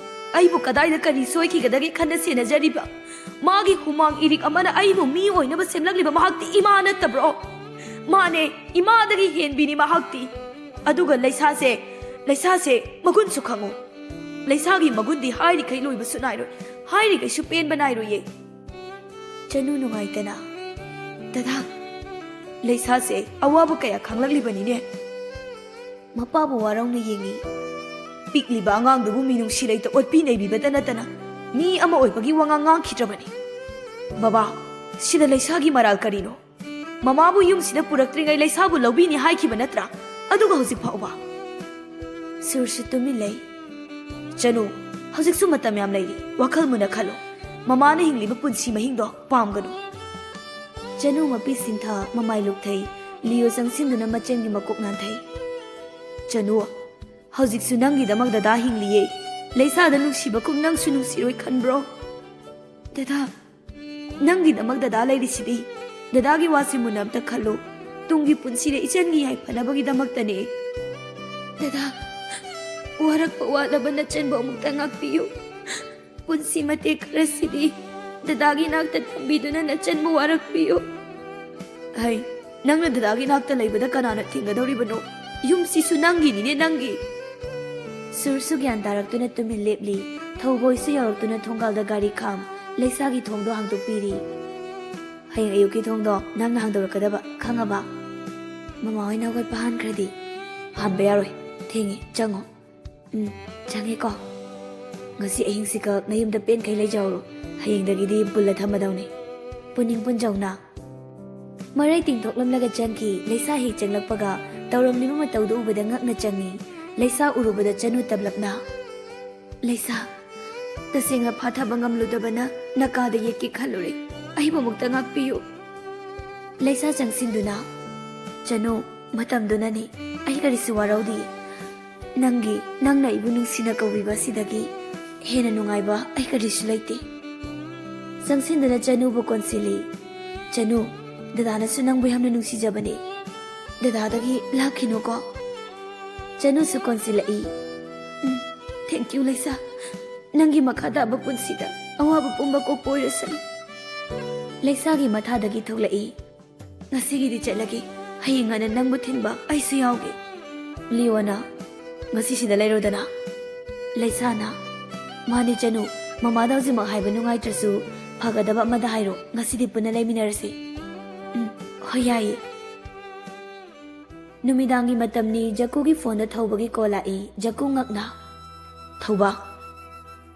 ꯑꯩꯕꯨ ꯀꯗꯥꯏꯗ ꯀꯔꯤ ꯁꯣꯏꯈꯤꯒꯗꯒꯦ ꯈꯟꯅ ꯁꯦꯟꯅꯖꯔꯤꯕ ꯃꯥꯒꯤ ꯍꯨꯃꯥꯡ ꯏꯔꯤꯛ ꯑꯃꯅ ꯑꯩꯕꯨ ꯃꯤ ꯑꯣꯏꯅꯕ ꯁꯦꯝꯂꯛꯂꯤꯕ ꯃꯍꯥꯛꯇꯤ ꯏꯃꯥ ꯅꯠꯇꯕ꯭ꯔꯣ? ꯃꯥꯅꯦ, ꯏꯃꯥꯗꯒꯤ ꯍꯦꯟꯕꯤꯅꯤ ꯃꯍꯥꯛꯇꯤ꯫ ꯑꯗꯨꯒ ꯂꯩꯁꯥꯁꯦ, ꯂꯩꯁꯥꯁꯦ ꯃꯒꯨꯟꯁꯨ ꯈꯪꯉꯨ꯫ ꯂꯩꯁꯥꯒꯤ ꯃꯒꯨꯟꯗꯤ ꯍꯥꯏꯔꯤꯈꯩ ꯂꯣꯏꯕꯁꯨ ꯅꯥꯏꯔꯣꯏ, ꯍꯥꯏꯔꯤꯈꯩꯁꯨ ꯄꯦꯟꯕ ꯅꯥꯏꯔꯣꯏꯌꯦ꯫ ꯆꯅꯨ ꯅꯨꯡꯉꯥꯏꯇꯅ, "ꯗꯗꯥ, ꯂꯩꯁꯥꯁꯦ ꯑꯋꯥꯕ ꯀꯌꯥ ꯈꯪꯂꯛꯂꯤꯕꯅꯤꯅꯦ꯫ ꯃꯄꯥꯕꯨ ꯋꯥꯔꯧꯅ ꯌꯦꯡꯉꯤ꯫ ꯄꯤꯛꯂꯤꯕ ꯑꯉꯥꯡꯗꯨꯕꯨ ꯃꯤꯅꯨꯡꯁꯤ ꯂꯩꯇ ꯑꯣꯠꯄꯤ ꯅꯩꯕꯤꯕꯇ ꯅꯠꯇꯅ ꯃꯤ ꯑꯃ ꯑꯣꯏꯕꯒꯤ ꯋꯥꯉꯥꯡ ꯉꯥꯡꯈꯤꯗ꯭ꯔꯕꯅꯤ꯫ ꯕꯕꯥ, ꯁꯤꯗ ꯂꯩꯁꯥꯒꯤ ꯃꯔꯥꯜ ꯀꯔꯤꯅꯣ? ꯃꯃꯥꯕꯨ ꯌꯨꯝꯁꯤꯗ ꯄꯨꯔꯛꯇ꯭ꯔꯤꯉꯩ ꯂꯩꯁꯥꯕꯨ ꯂꯧꯕꯤꯅꯤ ꯍꯥꯏꯈꯤꯕ ꯅꯠꯇ꯭ꯔꯥ? ꯑꯗꯨꯒ ꯍꯧꯖꯤꯛ ꯐꯥꯎꯕ?" ꯁꯨꯔꯁꯨ ꯇꯨꯃꯤꯟ ꯂꯩ꯫ "ꯆꯅꯨ, ꯍꯧꯖꯤꯛꯁꯨ ꯃꯇꯝ ꯌꯥꯝ ꯂꯩꯔꯤ꯫ ꯋꯥꯈꯜ ꯃꯨꯟꯅ ꯈꯜꯂꯨ꯫ ꯃꯃꯥꯅ ꯍꯤꯡꯂꯤꯕ ꯄꯨꯟꯁꯤ ꯃꯍꯤꯡꯗꯣ ꯄꯥꯝꯒꯅꯨ꯫" ꯆꯅꯨ ꯃꯄꯤ ꯁꯤꯟꯊ, ꯃꯃꯥꯏ ꯂꯨꯞꯊꯩ꯫ ꯂꯤꯌꯣ ꯆꯪꯁꯤꯟꯗꯨꯅ ꯃꯆꯦꯟꯒꯤ ꯃꯀꯣꯛ ꯅꯥꯟꯊꯩ꯫ "ꯆꯅꯨ, ꯍꯧꯖꯤꯛꯁꯨ ꯅꯪꯒꯤꯗꯃꯛ ꯗꯗꯥ ꯍꯤꯡꯂꯤꯌꯦ꯫ ꯂꯩꯁꯥꯗ ꯅꯨꯡꯁꯤꯕ ꯀꯨꯝ ꯅꯪꯁꯨ ꯅꯨꯡꯁꯤꯔꯣꯏ ꯈꯟꯕ꯭ꯔꯣ?" "ꯗꯗꯥ, ꯅꯪꯒꯤꯗꯃꯛ ꯗꯗꯥ ꯂꯩꯔꯤꯁꯤꯗꯤ꯫ ꯗꯗꯥꯒꯤ ꯋꯥꯁꯦ ꯃꯨꯟꯅ ꯑꯝꯇ ꯈꯜꯂꯨ꯫ ꯇꯨꯡꯒꯤ ꯄꯨꯟꯁꯤꯗ ꯏꯆꯟꯒꯤ ꯌꯥꯏꯐꯅꯕꯒꯤꯗꯃꯛꯇꯅꯦ꯫ ꯗꯗꯥ, ꯋꯥꯔꯛꯄ ꯋꯥꯠꯂꯕ ꯅꯆꯟꯕꯨ ꯑꯃꯨꯛꯇ ꯉꯥꯛꯄꯤꯌꯨ꯫ ꯄꯨꯟꯁꯤ ꯃꯇꯦꯛ ꯈꯔꯁꯤꯗꯤ ꯗꯗꯥꯒꯤ ꯅꯥꯛꯇ ꯊꯝꯕꯤꯗꯨꯅ ꯅꯆꯟꯕꯨ ꯋꯥꯔꯛꯄꯤꯌꯨ꯫" "ꯍꯩ, ꯅꯪꯅ ꯗꯗꯥꯒꯤ ꯅꯥꯛꯇ ꯂꯩꯕꯗ ꯀꯅꯥꯅ ꯊꯤꯡꯒꯗꯧꯔꯤꯕꯅꯣ? ꯌꯨꯝꯁꯤꯁꯨ ꯅꯪꯒꯤꯅꯤꯅꯦ, ꯅꯪꯒꯤ꯫" ꯁꯨꯔꯁꯨ ꯒ꯭ꯌꯥꯟ ꯇꯥꯔꯛꯇꯨꯅ ꯇꯨꯃꯤꯟ ꯂꯦꯞꯂꯤ꯫ ꯊꯧꯕꯣꯏꯁꯨ ꯌꯧꯔꯛꯇꯨꯅ ꯊꯣꯡꯒꯥꯜꯗ ꯒꯥꯔꯤ ꯈꯥꯝ꯫ ꯂꯩꯁꯥꯒꯤ ꯊꯣꯡꯗꯣ ꯍꯥꯡꯗꯣꯛꯄꯤꯔꯤ꯫ "ꯍꯌꯦꯡ ꯑꯌꯨꯛꯀꯤ ꯊꯣꯡꯗꯣ ꯅꯪꯅ ꯍꯥꯡꯗꯣꯔꯛꯀꯗꯕ, ꯈꯪꯉꯕ? ꯃꯃꯥ ꯍꯣꯏꯅ ꯍꯧꯒꯠꯄ ꯍꯥꯟꯈ꯭ꯔꯗꯤ꯫" "ꯍꯥꯟꯕ ꯌꯥꯔꯣꯏ, ꯊꯦꯡꯉꯦ, ꯆꯪꯉꯣ꯫" "ꯎꯝ, ꯆꯪꯉꯦꯀꯣ꯫ ꯉꯁꯤ ꯑꯍꯤꯡꯁꯤꯈꯛ ꯅꯌꯨꯝꯗ ꯄꯦꯟꯈꯩ ꯂꯩꯖꯍꯧꯔꯣ꯫ ꯍꯌꯦꯡꯗꯒꯤꯗꯤ ꯄꯨꯜꯂ ꯊꯝꯃꯗꯧꯅꯤ꯫ ꯄꯨꯅꯤꯡ ꯄꯨꯟꯖꯧꯅ꯫" ꯃꯔꯩ ꯇꯤꯡꯊꯣꯛꯂꯝꯂꯒ ꯆꯪꯈꯤ꯫ ꯂꯩꯁꯥ ꯍꯦꯛ ꯆꯪꯂꯛꯄꯒ ꯇꯧꯔꯝꯂꯤꯕ ꯃꯇꯧꯗꯨ ꯎꯕꯗ ꯉꯛꯅ ꯆꯪꯉꯤ꯫ ꯂꯩꯁꯥ ꯎꯔꯨꯕꯗ ꯆꯅꯨ ꯇꯞꯂꯞꯅ, "ꯂꯩꯁꯥ, ꯇꯁꯦꯡꯅ ꯐꯥꯊꯕ ꯉꯝꯂꯨꯗꯕꯅ ꯅꯀꯥꯗ ꯌꯦꯠꯀꯦ ꯈꯜꯂꯨꯔꯦ꯫ ꯑꯩꯕꯨ ꯑꯃꯨꯛꯇ ꯉꯥꯛꯄꯤꯌꯨ꯫" ꯂꯩꯁꯥ ꯆꯪꯁꯤꯟꯗꯨꯅ, "ꯆꯅꯨ, ꯃꯇꯝꯗꯨꯅꯅꯤ꯫ ꯑꯩ ꯀꯔꯤꯁꯨ ꯋꯥꯔꯧꯗꯤꯌꯦ꯫ ꯅꯪꯒꯤ, ꯅꯪꯅ ꯑꯩꯕꯨ ꯅꯨꯡꯁꯤꯅ ꯀꯧꯕꯤꯕ ꯑꯁꯤꯗꯒꯤ ꯍꯦꯟꯅ ꯅꯨꯡꯉꯥꯏꯕ ꯑꯩ ꯀꯔꯤꯁꯨ ꯂꯩꯇꯦ꯫" ꯆꯪꯁꯤꯟꯗꯨꯅ ꯆꯅꯨꯕꯨ ꯀꯣꯟꯁꯤꯜꯂꯤ꯫ "ꯆꯅꯨ, ꯗꯗꯥꯅꯁꯨ ꯅꯪꯕꯨ ꯌꯥꯝꯅ ꯅꯨꯡꯁꯤꯖꯕꯅꯦ꯫ ꯗꯗꯥꯗꯒꯤ ꯂꯥꯞꯈꯤꯅꯨꯀꯣ꯫" ꯆꯅꯨꯁꯨ ꯀꯣꯟꯁꯤꯜꯂꯛꯏ꯫ "ꯎꯝ, thank you, ꯂꯩꯁꯥ꯫ ꯅꯪꯒꯤ ꯃꯈꯥ ꯇꯥꯕ ꯄꯨꯟꯁꯤꯗ ꯑꯋꯥꯕ ꯄꯨꯝꯕ ꯀꯣꯛꯄ ꯑꯣꯏꯔꯁꯅꯨ꯫ ꯂꯩꯁꯥꯒꯤ ꯃꯊꯥꯗꯒꯤ ꯊꯣꯛꯂꯛꯏ꯫ "ꯉꯁꯤꯒꯤꯗꯤ ꯆꯠꯂꯒꯦ꯫ ꯍꯌꯦꯡ ꯉꯟꯅ ꯅꯪꯕꯨ ꯊꯤꯟꯕ ꯑꯩꯁꯨ ꯌꯥꯎꯒꯦ꯫" ꯂꯤꯌꯣꯅ, "ꯉꯁꯤ ꯁꯤꯗ ꯂꯩꯔꯣꯗꯅ꯫" ꯂꯩꯁꯥꯅ, "ꯃꯥꯅꯤ ꯆꯅꯨ, ꯃꯃꯥꯗ ꯍꯧꯖꯤꯛꯃꯛ ꯍꯥꯏꯕ ꯅꯨꯡꯉꯥꯏꯇ꯭ꯔꯁꯨ ꯐꯒꯗꯕ ꯑꯃꯗ ꯍꯥꯏꯔꯣ, ꯉꯁꯤꯗꯤ ꯄꯨꯟꯅ ꯂꯩꯃꯤꯟꯅꯔꯁꯤ꯫" "ꯎꯝ, ꯍꯣꯏ, ꯌꯥꯏꯌꯦ꯫" ꯅꯨꯃꯤꯗꯥꯡꯒꯤ ꯃꯇꯝꯅꯤ꯫ ꯖꯀꯨꯒꯤ ꯐꯣꯟꯗ ꯊꯧꯕꯒꯤ ꯀꯣꯜ ꯂꯥꯛꯏ꯫ ꯖꯀꯨ ꯉꯛꯅ, "ꯊꯧꯕ,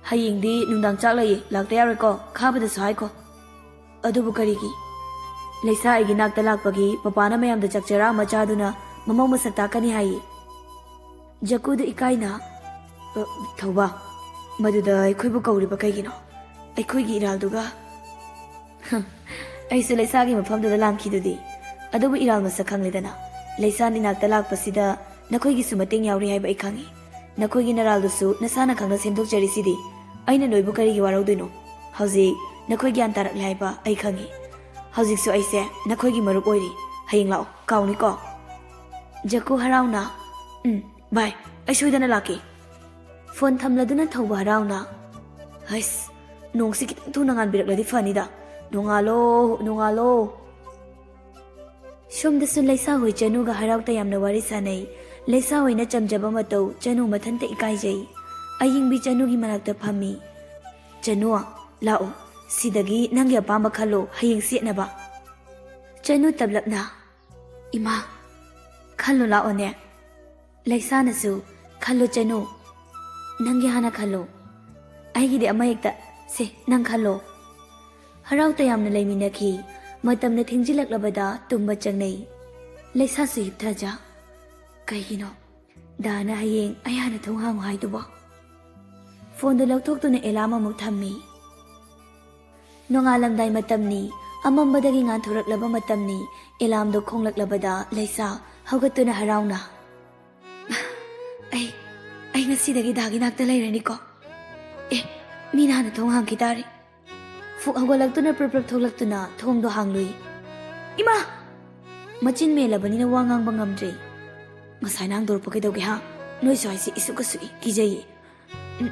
ꯍꯌꯦꯡꯗꯤ ꯅꯨꯡꯗꯥꯡ ꯆꯥꯛ ꯂꯩꯌꯦ, ꯂꯥꯛꯇ ꯌꯥꯔꯣꯏꯀꯣ, ꯈꯥꯕꯗꯁꯨ ꯍꯥꯏꯈꯣ꯫" "ꯑꯗꯨꯕꯨ ꯀꯔꯤꯒꯤ?" "ꯂꯩꯁꯥ ꯑꯩꯒꯤ ꯅꯥꯛꯇ ꯂꯥꯛꯄꯒꯤ ꯄꯄꯥꯅ ꯃꯌꯥꯝꯗ ꯆꯥꯛ ꯆꯔꯥ ꯑꯃ ꯆꯥꯗꯨꯅ ꯃꯃꯧ ꯃꯁꯛ ꯇꯥꯛꯀꯅꯤ ꯍꯥꯏꯌꯦ꯫" ꯖꯀꯨꯗ ꯏꯀꯥꯏꯅ, "ꯑ, ꯊꯧꯕ, ꯃꯗꯨꯗ ꯑꯩꯈꯣꯏꯕꯨ ꯀꯧꯔꯤꯕ ꯀꯩꯒꯤꯅꯣ? ꯑꯩꯈꯣꯏꯒꯤ ꯏꯔꯥꯜꯗꯨꯒ?" "ꯍ, ꯑꯩꯁꯨ ꯂꯩꯁꯥꯒꯤ ꯃꯐꯝꯗꯨꯗ ꯂꯥꯟꯈꯤꯗꯨꯗꯤ꯫ ꯑꯗꯨꯕꯨ ꯏꯔꯥꯜ ꯃꯁꯛ ꯈꯪꯂꯦꯗꯅ꯫ ꯂꯩꯁꯥ ꯏꯅꯥꯛꯇ ꯂꯥꯛꯄꯁꯤꯗ ꯅꯈꯣꯏꯒꯤꯁꯨ ꯃꯇꯦꯡ ꯌꯥꯎꯔꯤ ꯍꯥꯏꯕ ꯑꯩ ꯈꯪꯉꯤ꯫ ꯅꯈꯣꯏꯒꯤ ꯅꯔꯥꯜꯗꯨꯁꯨ ꯅꯁꯥꯅ ꯈꯪꯅ ꯁꯦꯝꯗꯣꯛꯆꯔꯤꯁꯤꯗꯤ꯫ ꯑꯩꯅ ꯅꯣꯏꯕꯨ ꯀꯔꯤꯒꯤ ꯋꯥꯔꯧꯗꯣꯏꯅꯣ? ꯍꯧꯖꯤꯛ ꯅꯈꯣꯏ ꯒ꯭ꯌꯥꯟ ꯇꯥꯔꯛꯂꯦ ꯍꯥꯏꯕ ꯑꯩ ꯈꯪꯉꯤ꯫ ꯍꯧꯖꯤꯛꯁꯨ ꯑꯩꯁꯦ ꯅꯈꯣꯏꯒꯤ ꯃꯔꯨꯞ ꯑꯣꯏꯔꯤ꯫ ꯍꯌꯦꯡ ꯂꯥꯛꯑꯣ, ꯀꯥꯎꯅꯤꯀꯣ?" ꯖꯀꯨ ꯍꯔꯥꯎꯅ, "ꯎꯝ, ꯚꯥꯏ, ꯑꯩ ꯁꯣꯏꯗꯅ ꯂꯥꯛꯀꯦ꯫" ꯐꯣꯟ ꯊꯝꯂꯗꯨꯅ ꯊꯧꯕ ꯍꯔꯥꯎꯅ, "ꯍꯩꯁ, ꯅꯣꯡꯁꯤ ꯈꯤꯇꯪ ꯊꯨꯅ ꯉꯥꯟꯕꯤꯔꯛꯂꯗꯤ ꯐꯅꯤꯗ꯫ ꯅꯣꯡꯉꯥꯜꯂꯣ, ꯅꯣꯡꯉꯥꯜꯂꯣ꯫" ꯁꯣꯝꯗꯁꯨ ꯂꯩꯁꯥ ꯍꯣꯏ ꯆꯅꯨꯒ ꯍꯔꯥꯎ ꯇꯌꯥꯝꯅ ꯋꯥꯔꯤ ꯁꯥꯅꯩ꯫ ꯂꯩꯁꯥ ꯍꯣꯏꯅ ꯆꯝꯖꯕ ꯃꯇꯧ ꯆꯅꯨ ꯃꯊꯟꯇ ꯏꯀꯥꯏꯖꯩ꯫ ꯑꯌꯤꯡꯕꯤ ꯆꯅꯨꯒꯤ ꯃꯅꯥꯛꯇ ꯐꯝꯃꯤ꯫ "ꯆꯅꯨ, ꯂꯥꯛꯑꯣ, ꯁꯤꯗꯒꯤ ꯅꯪꯒꯤ ꯑꯄꯥꯝꯕ ꯈꯜꯂꯣ ꯍꯌꯦꯡ ꯁꯦꯠꯅꯕ꯫" ꯆꯅꯨ ꯇꯞꯂꯞꯅ, "ꯏꯃꯥ, ꯈꯜꯂꯣ ꯂꯥꯛꯑꯣꯅꯦ꯫" ꯂꯩꯁꯥꯅꯁꯨ, "ꯈꯜꯂꯣ ꯆꯅꯨ, ꯅꯪꯒꯤ ꯍꯥꯟꯅ ꯈꯜꯂꯣ꯫ ꯑꯩꯒꯤꯗꯤ ꯑꯃ ꯍꯦꯛꯇ, ꯁꯦ, ꯅꯪ ꯈꯜꯂꯣ꯫" ꯍꯔꯥꯎ ꯇꯌꯥꯝꯅ ꯂꯩꯃꯤꯟꯅꯈꯤ꯫ ꯃꯇꯝꯅ ꯊꯦꯡꯖꯤꯜꯂꯛꯂꯕꯗ ꯇꯨꯝꯕ ꯆꯪꯅꯩ꯫ ꯂꯩꯁꯥꯁꯨ ꯍꯤꯞꯊꯖ꯫ ꯀꯩꯒꯤꯅꯣ ꯗꯥꯅ ꯍꯌꯦꯡ ꯑꯩ ꯍꯥꯟꯅ ꯊꯣꯡ ꯍꯥꯡꯉꯨ ꯍꯥꯏꯗꯨꯕꯣ? ꯐꯣꯟꯗꯨ ꯂꯧꯊꯣꯛꯇꯨꯅ ꯑꯦꯂꯥꯝ ꯑꯃꯨꯛ ꯊꯝꯃꯤ꯫ ꯅꯣꯡꯉꯥꯜꯂꯝꯗꯥꯏ ꯃꯇꯝꯅꯤ꯫ ꯑꯃꯝꯕꯗꯒꯤ ꯉꯥꯟꯊꯣꯔꯛꯂꯕ ꯃꯇꯝꯅꯤ꯫ ꯑꯦꯂꯥꯝꯗꯣ ꯈꯣꯡꯂꯛꯂꯕꯗ ꯂꯩꯁꯥ ꯍꯧꯒꯠꯇꯨꯅ ꯍꯔꯥꯎꯅ, "ꯑꯩ, ꯑꯩ ꯉꯁꯤꯗꯒꯤ ꯗꯥꯒꯤ ꯅꯥꯛꯇ ꯂꯩꯔꯅꯤꯀꯣ꯫ ꯑꯦ, ꯃꯤꯅ ꯍꯥꯟꯅ ꯊꯣꯡ ꯍꯥꯡꯈꯤ ꯇꯥꯔꯦ꯫" ꯐꯨꯛ ꯍꯧꯒꯠꯂꯛꯇꯨꯅ ꯄ꯭ꯔꯞ ꯄ꯭ꯔꯞ ꯊꯣꯛꯂꯛꯇꯨꯅ ꯊꯣꯡꯗꯣ ꯍꯥꯡꯂꯨꯏ꯫ "ꯏꯃꯥ!" ꯃꯆꯤꯟ ꯃꯦꯜꯂꯕꯅꯤꯅ ꯋꯥ ꯉꯥꯡꯕ ꯉꯝꯗ꯭ꯔꯦ꯫ "ꯉꯁꯥꯏꯅ ꯍꯥꯡꯗꯣꯔꯛꯄ ꯀꯩꯗꯧꯒꯦ ꯍꯥ? ꯅꯣꯏ ꯁ꯭ꯋꯥꯏꯁꯦ ꯏꯁꯨꯛ ꯀꯁꯨꯛꯏ, ꯀꯤꯖꯩꯌꯦ꯫" "ꯎꯝ,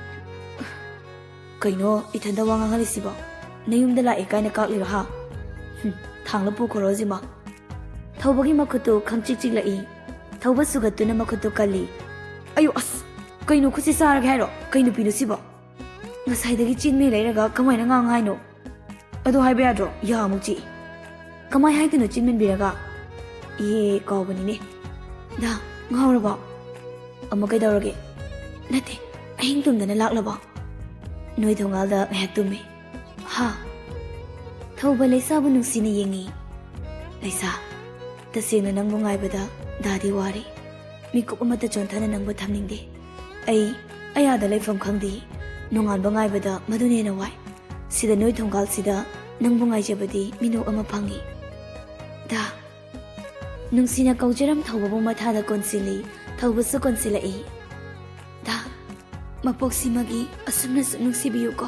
ꯀꯩꯅꯣ ꯏꯊꯟꯗ ꯋꯥ ꯉꯥꯡꯍꯜꯂꯤꯁꯤꯕꯣ? ꯅꯌꯨꯝꯗ ꯂꯥꯛꯑꯦ ꯀꯥꯏꯅ ꯀꯥꯛꯂꯤꯔꯣ ꯍꯥ? ꯍꯨꯝ, ꯊꯥꯡꯂ ꯄꯨꯈꯣꯔꯣ ꯍꯧꯖꯤꯛꯃꯛ꯫ ꯊꯧꯕꯒꯤ ꯃꯈꯨꯠꯇꯨ ꯈꯪꯆꯤꯛ ꯆꯤꯛꯂꯛꯏ꯫ ꯊꯧꯕ ꯁꯨꯒꯠꯇꯨꯅ ꯃꯈꯨꯠꯇꯨ ꯀꯜꯂꯤ꯫ ꯑꯌꯨ ꯑꯁ! ꯀꯩꯅꯣ ꯈꯨꯠꯁꯤ ꯆꯥꯔꯒꯦ ꯍꯥꯏꯔꯣ? ꯀꯩ ꯅꯨꯄꯤꯅꯣ ꯁꯤꯕꯣ? ꯉꯁꯥꯏꯗꯒꯤ ꯆꯤꯟꯃꯤ ꯂꯩꯔꯒ ꯀꯃꯥꯏꯅ ꯉꯥꯡ ꯍꯥꯏꯅꯣ? ꯑꯗꯨ ꯍꯥꯏꯕ ꯌꯥꯗ꯭ꯔꯣ? ꯌꯥ ꯑꯃꯨꯛ ꯆꯤꯛꯏ꯫ ꯀꯃꯥꯏ ꯍꯥꯏꯗꯣꯏꯅꯣ ꯆꯤꯟꯃꯤꯟꯕꯤꯔꯒ? ꯏꯍꯦ, ꯀꯥꯎꯕꯅꯤꯅꯦ꯫ ꯗꯥ, ꯉꯥꯎꯔꯕꯣ? ꯑꯃꯨꯛ ꯀꯩꯗꯧꯔꯒꯦ? ꯅꯠꯇꯦ, ꯑꯍꯤꯡ ꯇꯨꯝꯗꯅ ꯂꯥꯛꯂꯕꯣ? ꯅꯣꯏ ꯊꯣꯡꯒꯥꯜꯗ ꯉꯥꯏꯍꯥꯛ ꯇꯨꯝꯃꯤ꯫ ꯍꯥ? ꯊꯧꯕ ꯂꯩꯁꯥꯕꯨ ꯅꯨꯡꯁꯤꯅ ꯌꯦꯡꯉꯤ꯫ ꯂꯩꯁꯥ, ꯇꯁꯦꯡꯅ ꯅꯪꯕꯨ ꯉꯥꯏꯕꯗ ꯗꯥꯗꯤ ꯋꯥꯔꯦ꯫ ꯃꯤꯀꯨꯞ ꯑꯃꯠꯇ ꯆꯣꯟꯊꯅ ꯅꯪꯕꯨ ꯊꯝꯅꯤꯡꯗꯦ꯫ ꯑꯩ ꯑꯌꯥꯗ ꯂꯩꯐꯝ ꯈꯪꯗꯦ꯫ ꯅꯣꯡꯉꯥꯟꯕ ꯉꯥꯏꯕꯗ ꯃꯗꯨꯅ ꯍꯦꯟꯅ ꯋꯥꯏ꯫ ꯁꯤꯗ ꯅꯣꯏ ꯊꯣꯡꯒꯥꯜꯁꯤꯗ ꯅꯪꯕꯨ ꯉꯥꯏꯖꯕꯗꯤ ꯃꯤꯅꯣꯛ ꯑꯃ ꯐꯪꯉꯤ꯫ ꯗꯥ, ꯅꯨꯡꯁꯤꯅ ꯀꯧꯖꯔꯝ ꯊꯧꯕꯕꯨ ꯃꯊꯥꯗ ꯀꯣꯟꯁꯤꯜꯂꯤ, ꯊꯧꯕꯁꯨ ꯀꯣꯟꯁꯤꯜꯂꯛꯏ꯫ ꯗꯥ, ꯃꯄꯣꯛꯁꯤꯃꯒꯤ ꯑꯁꯨꯝꯅꯁꯨ ꯅꯨꯡꯁꯤꯕꯤꯌꯨꯀꯣ꯫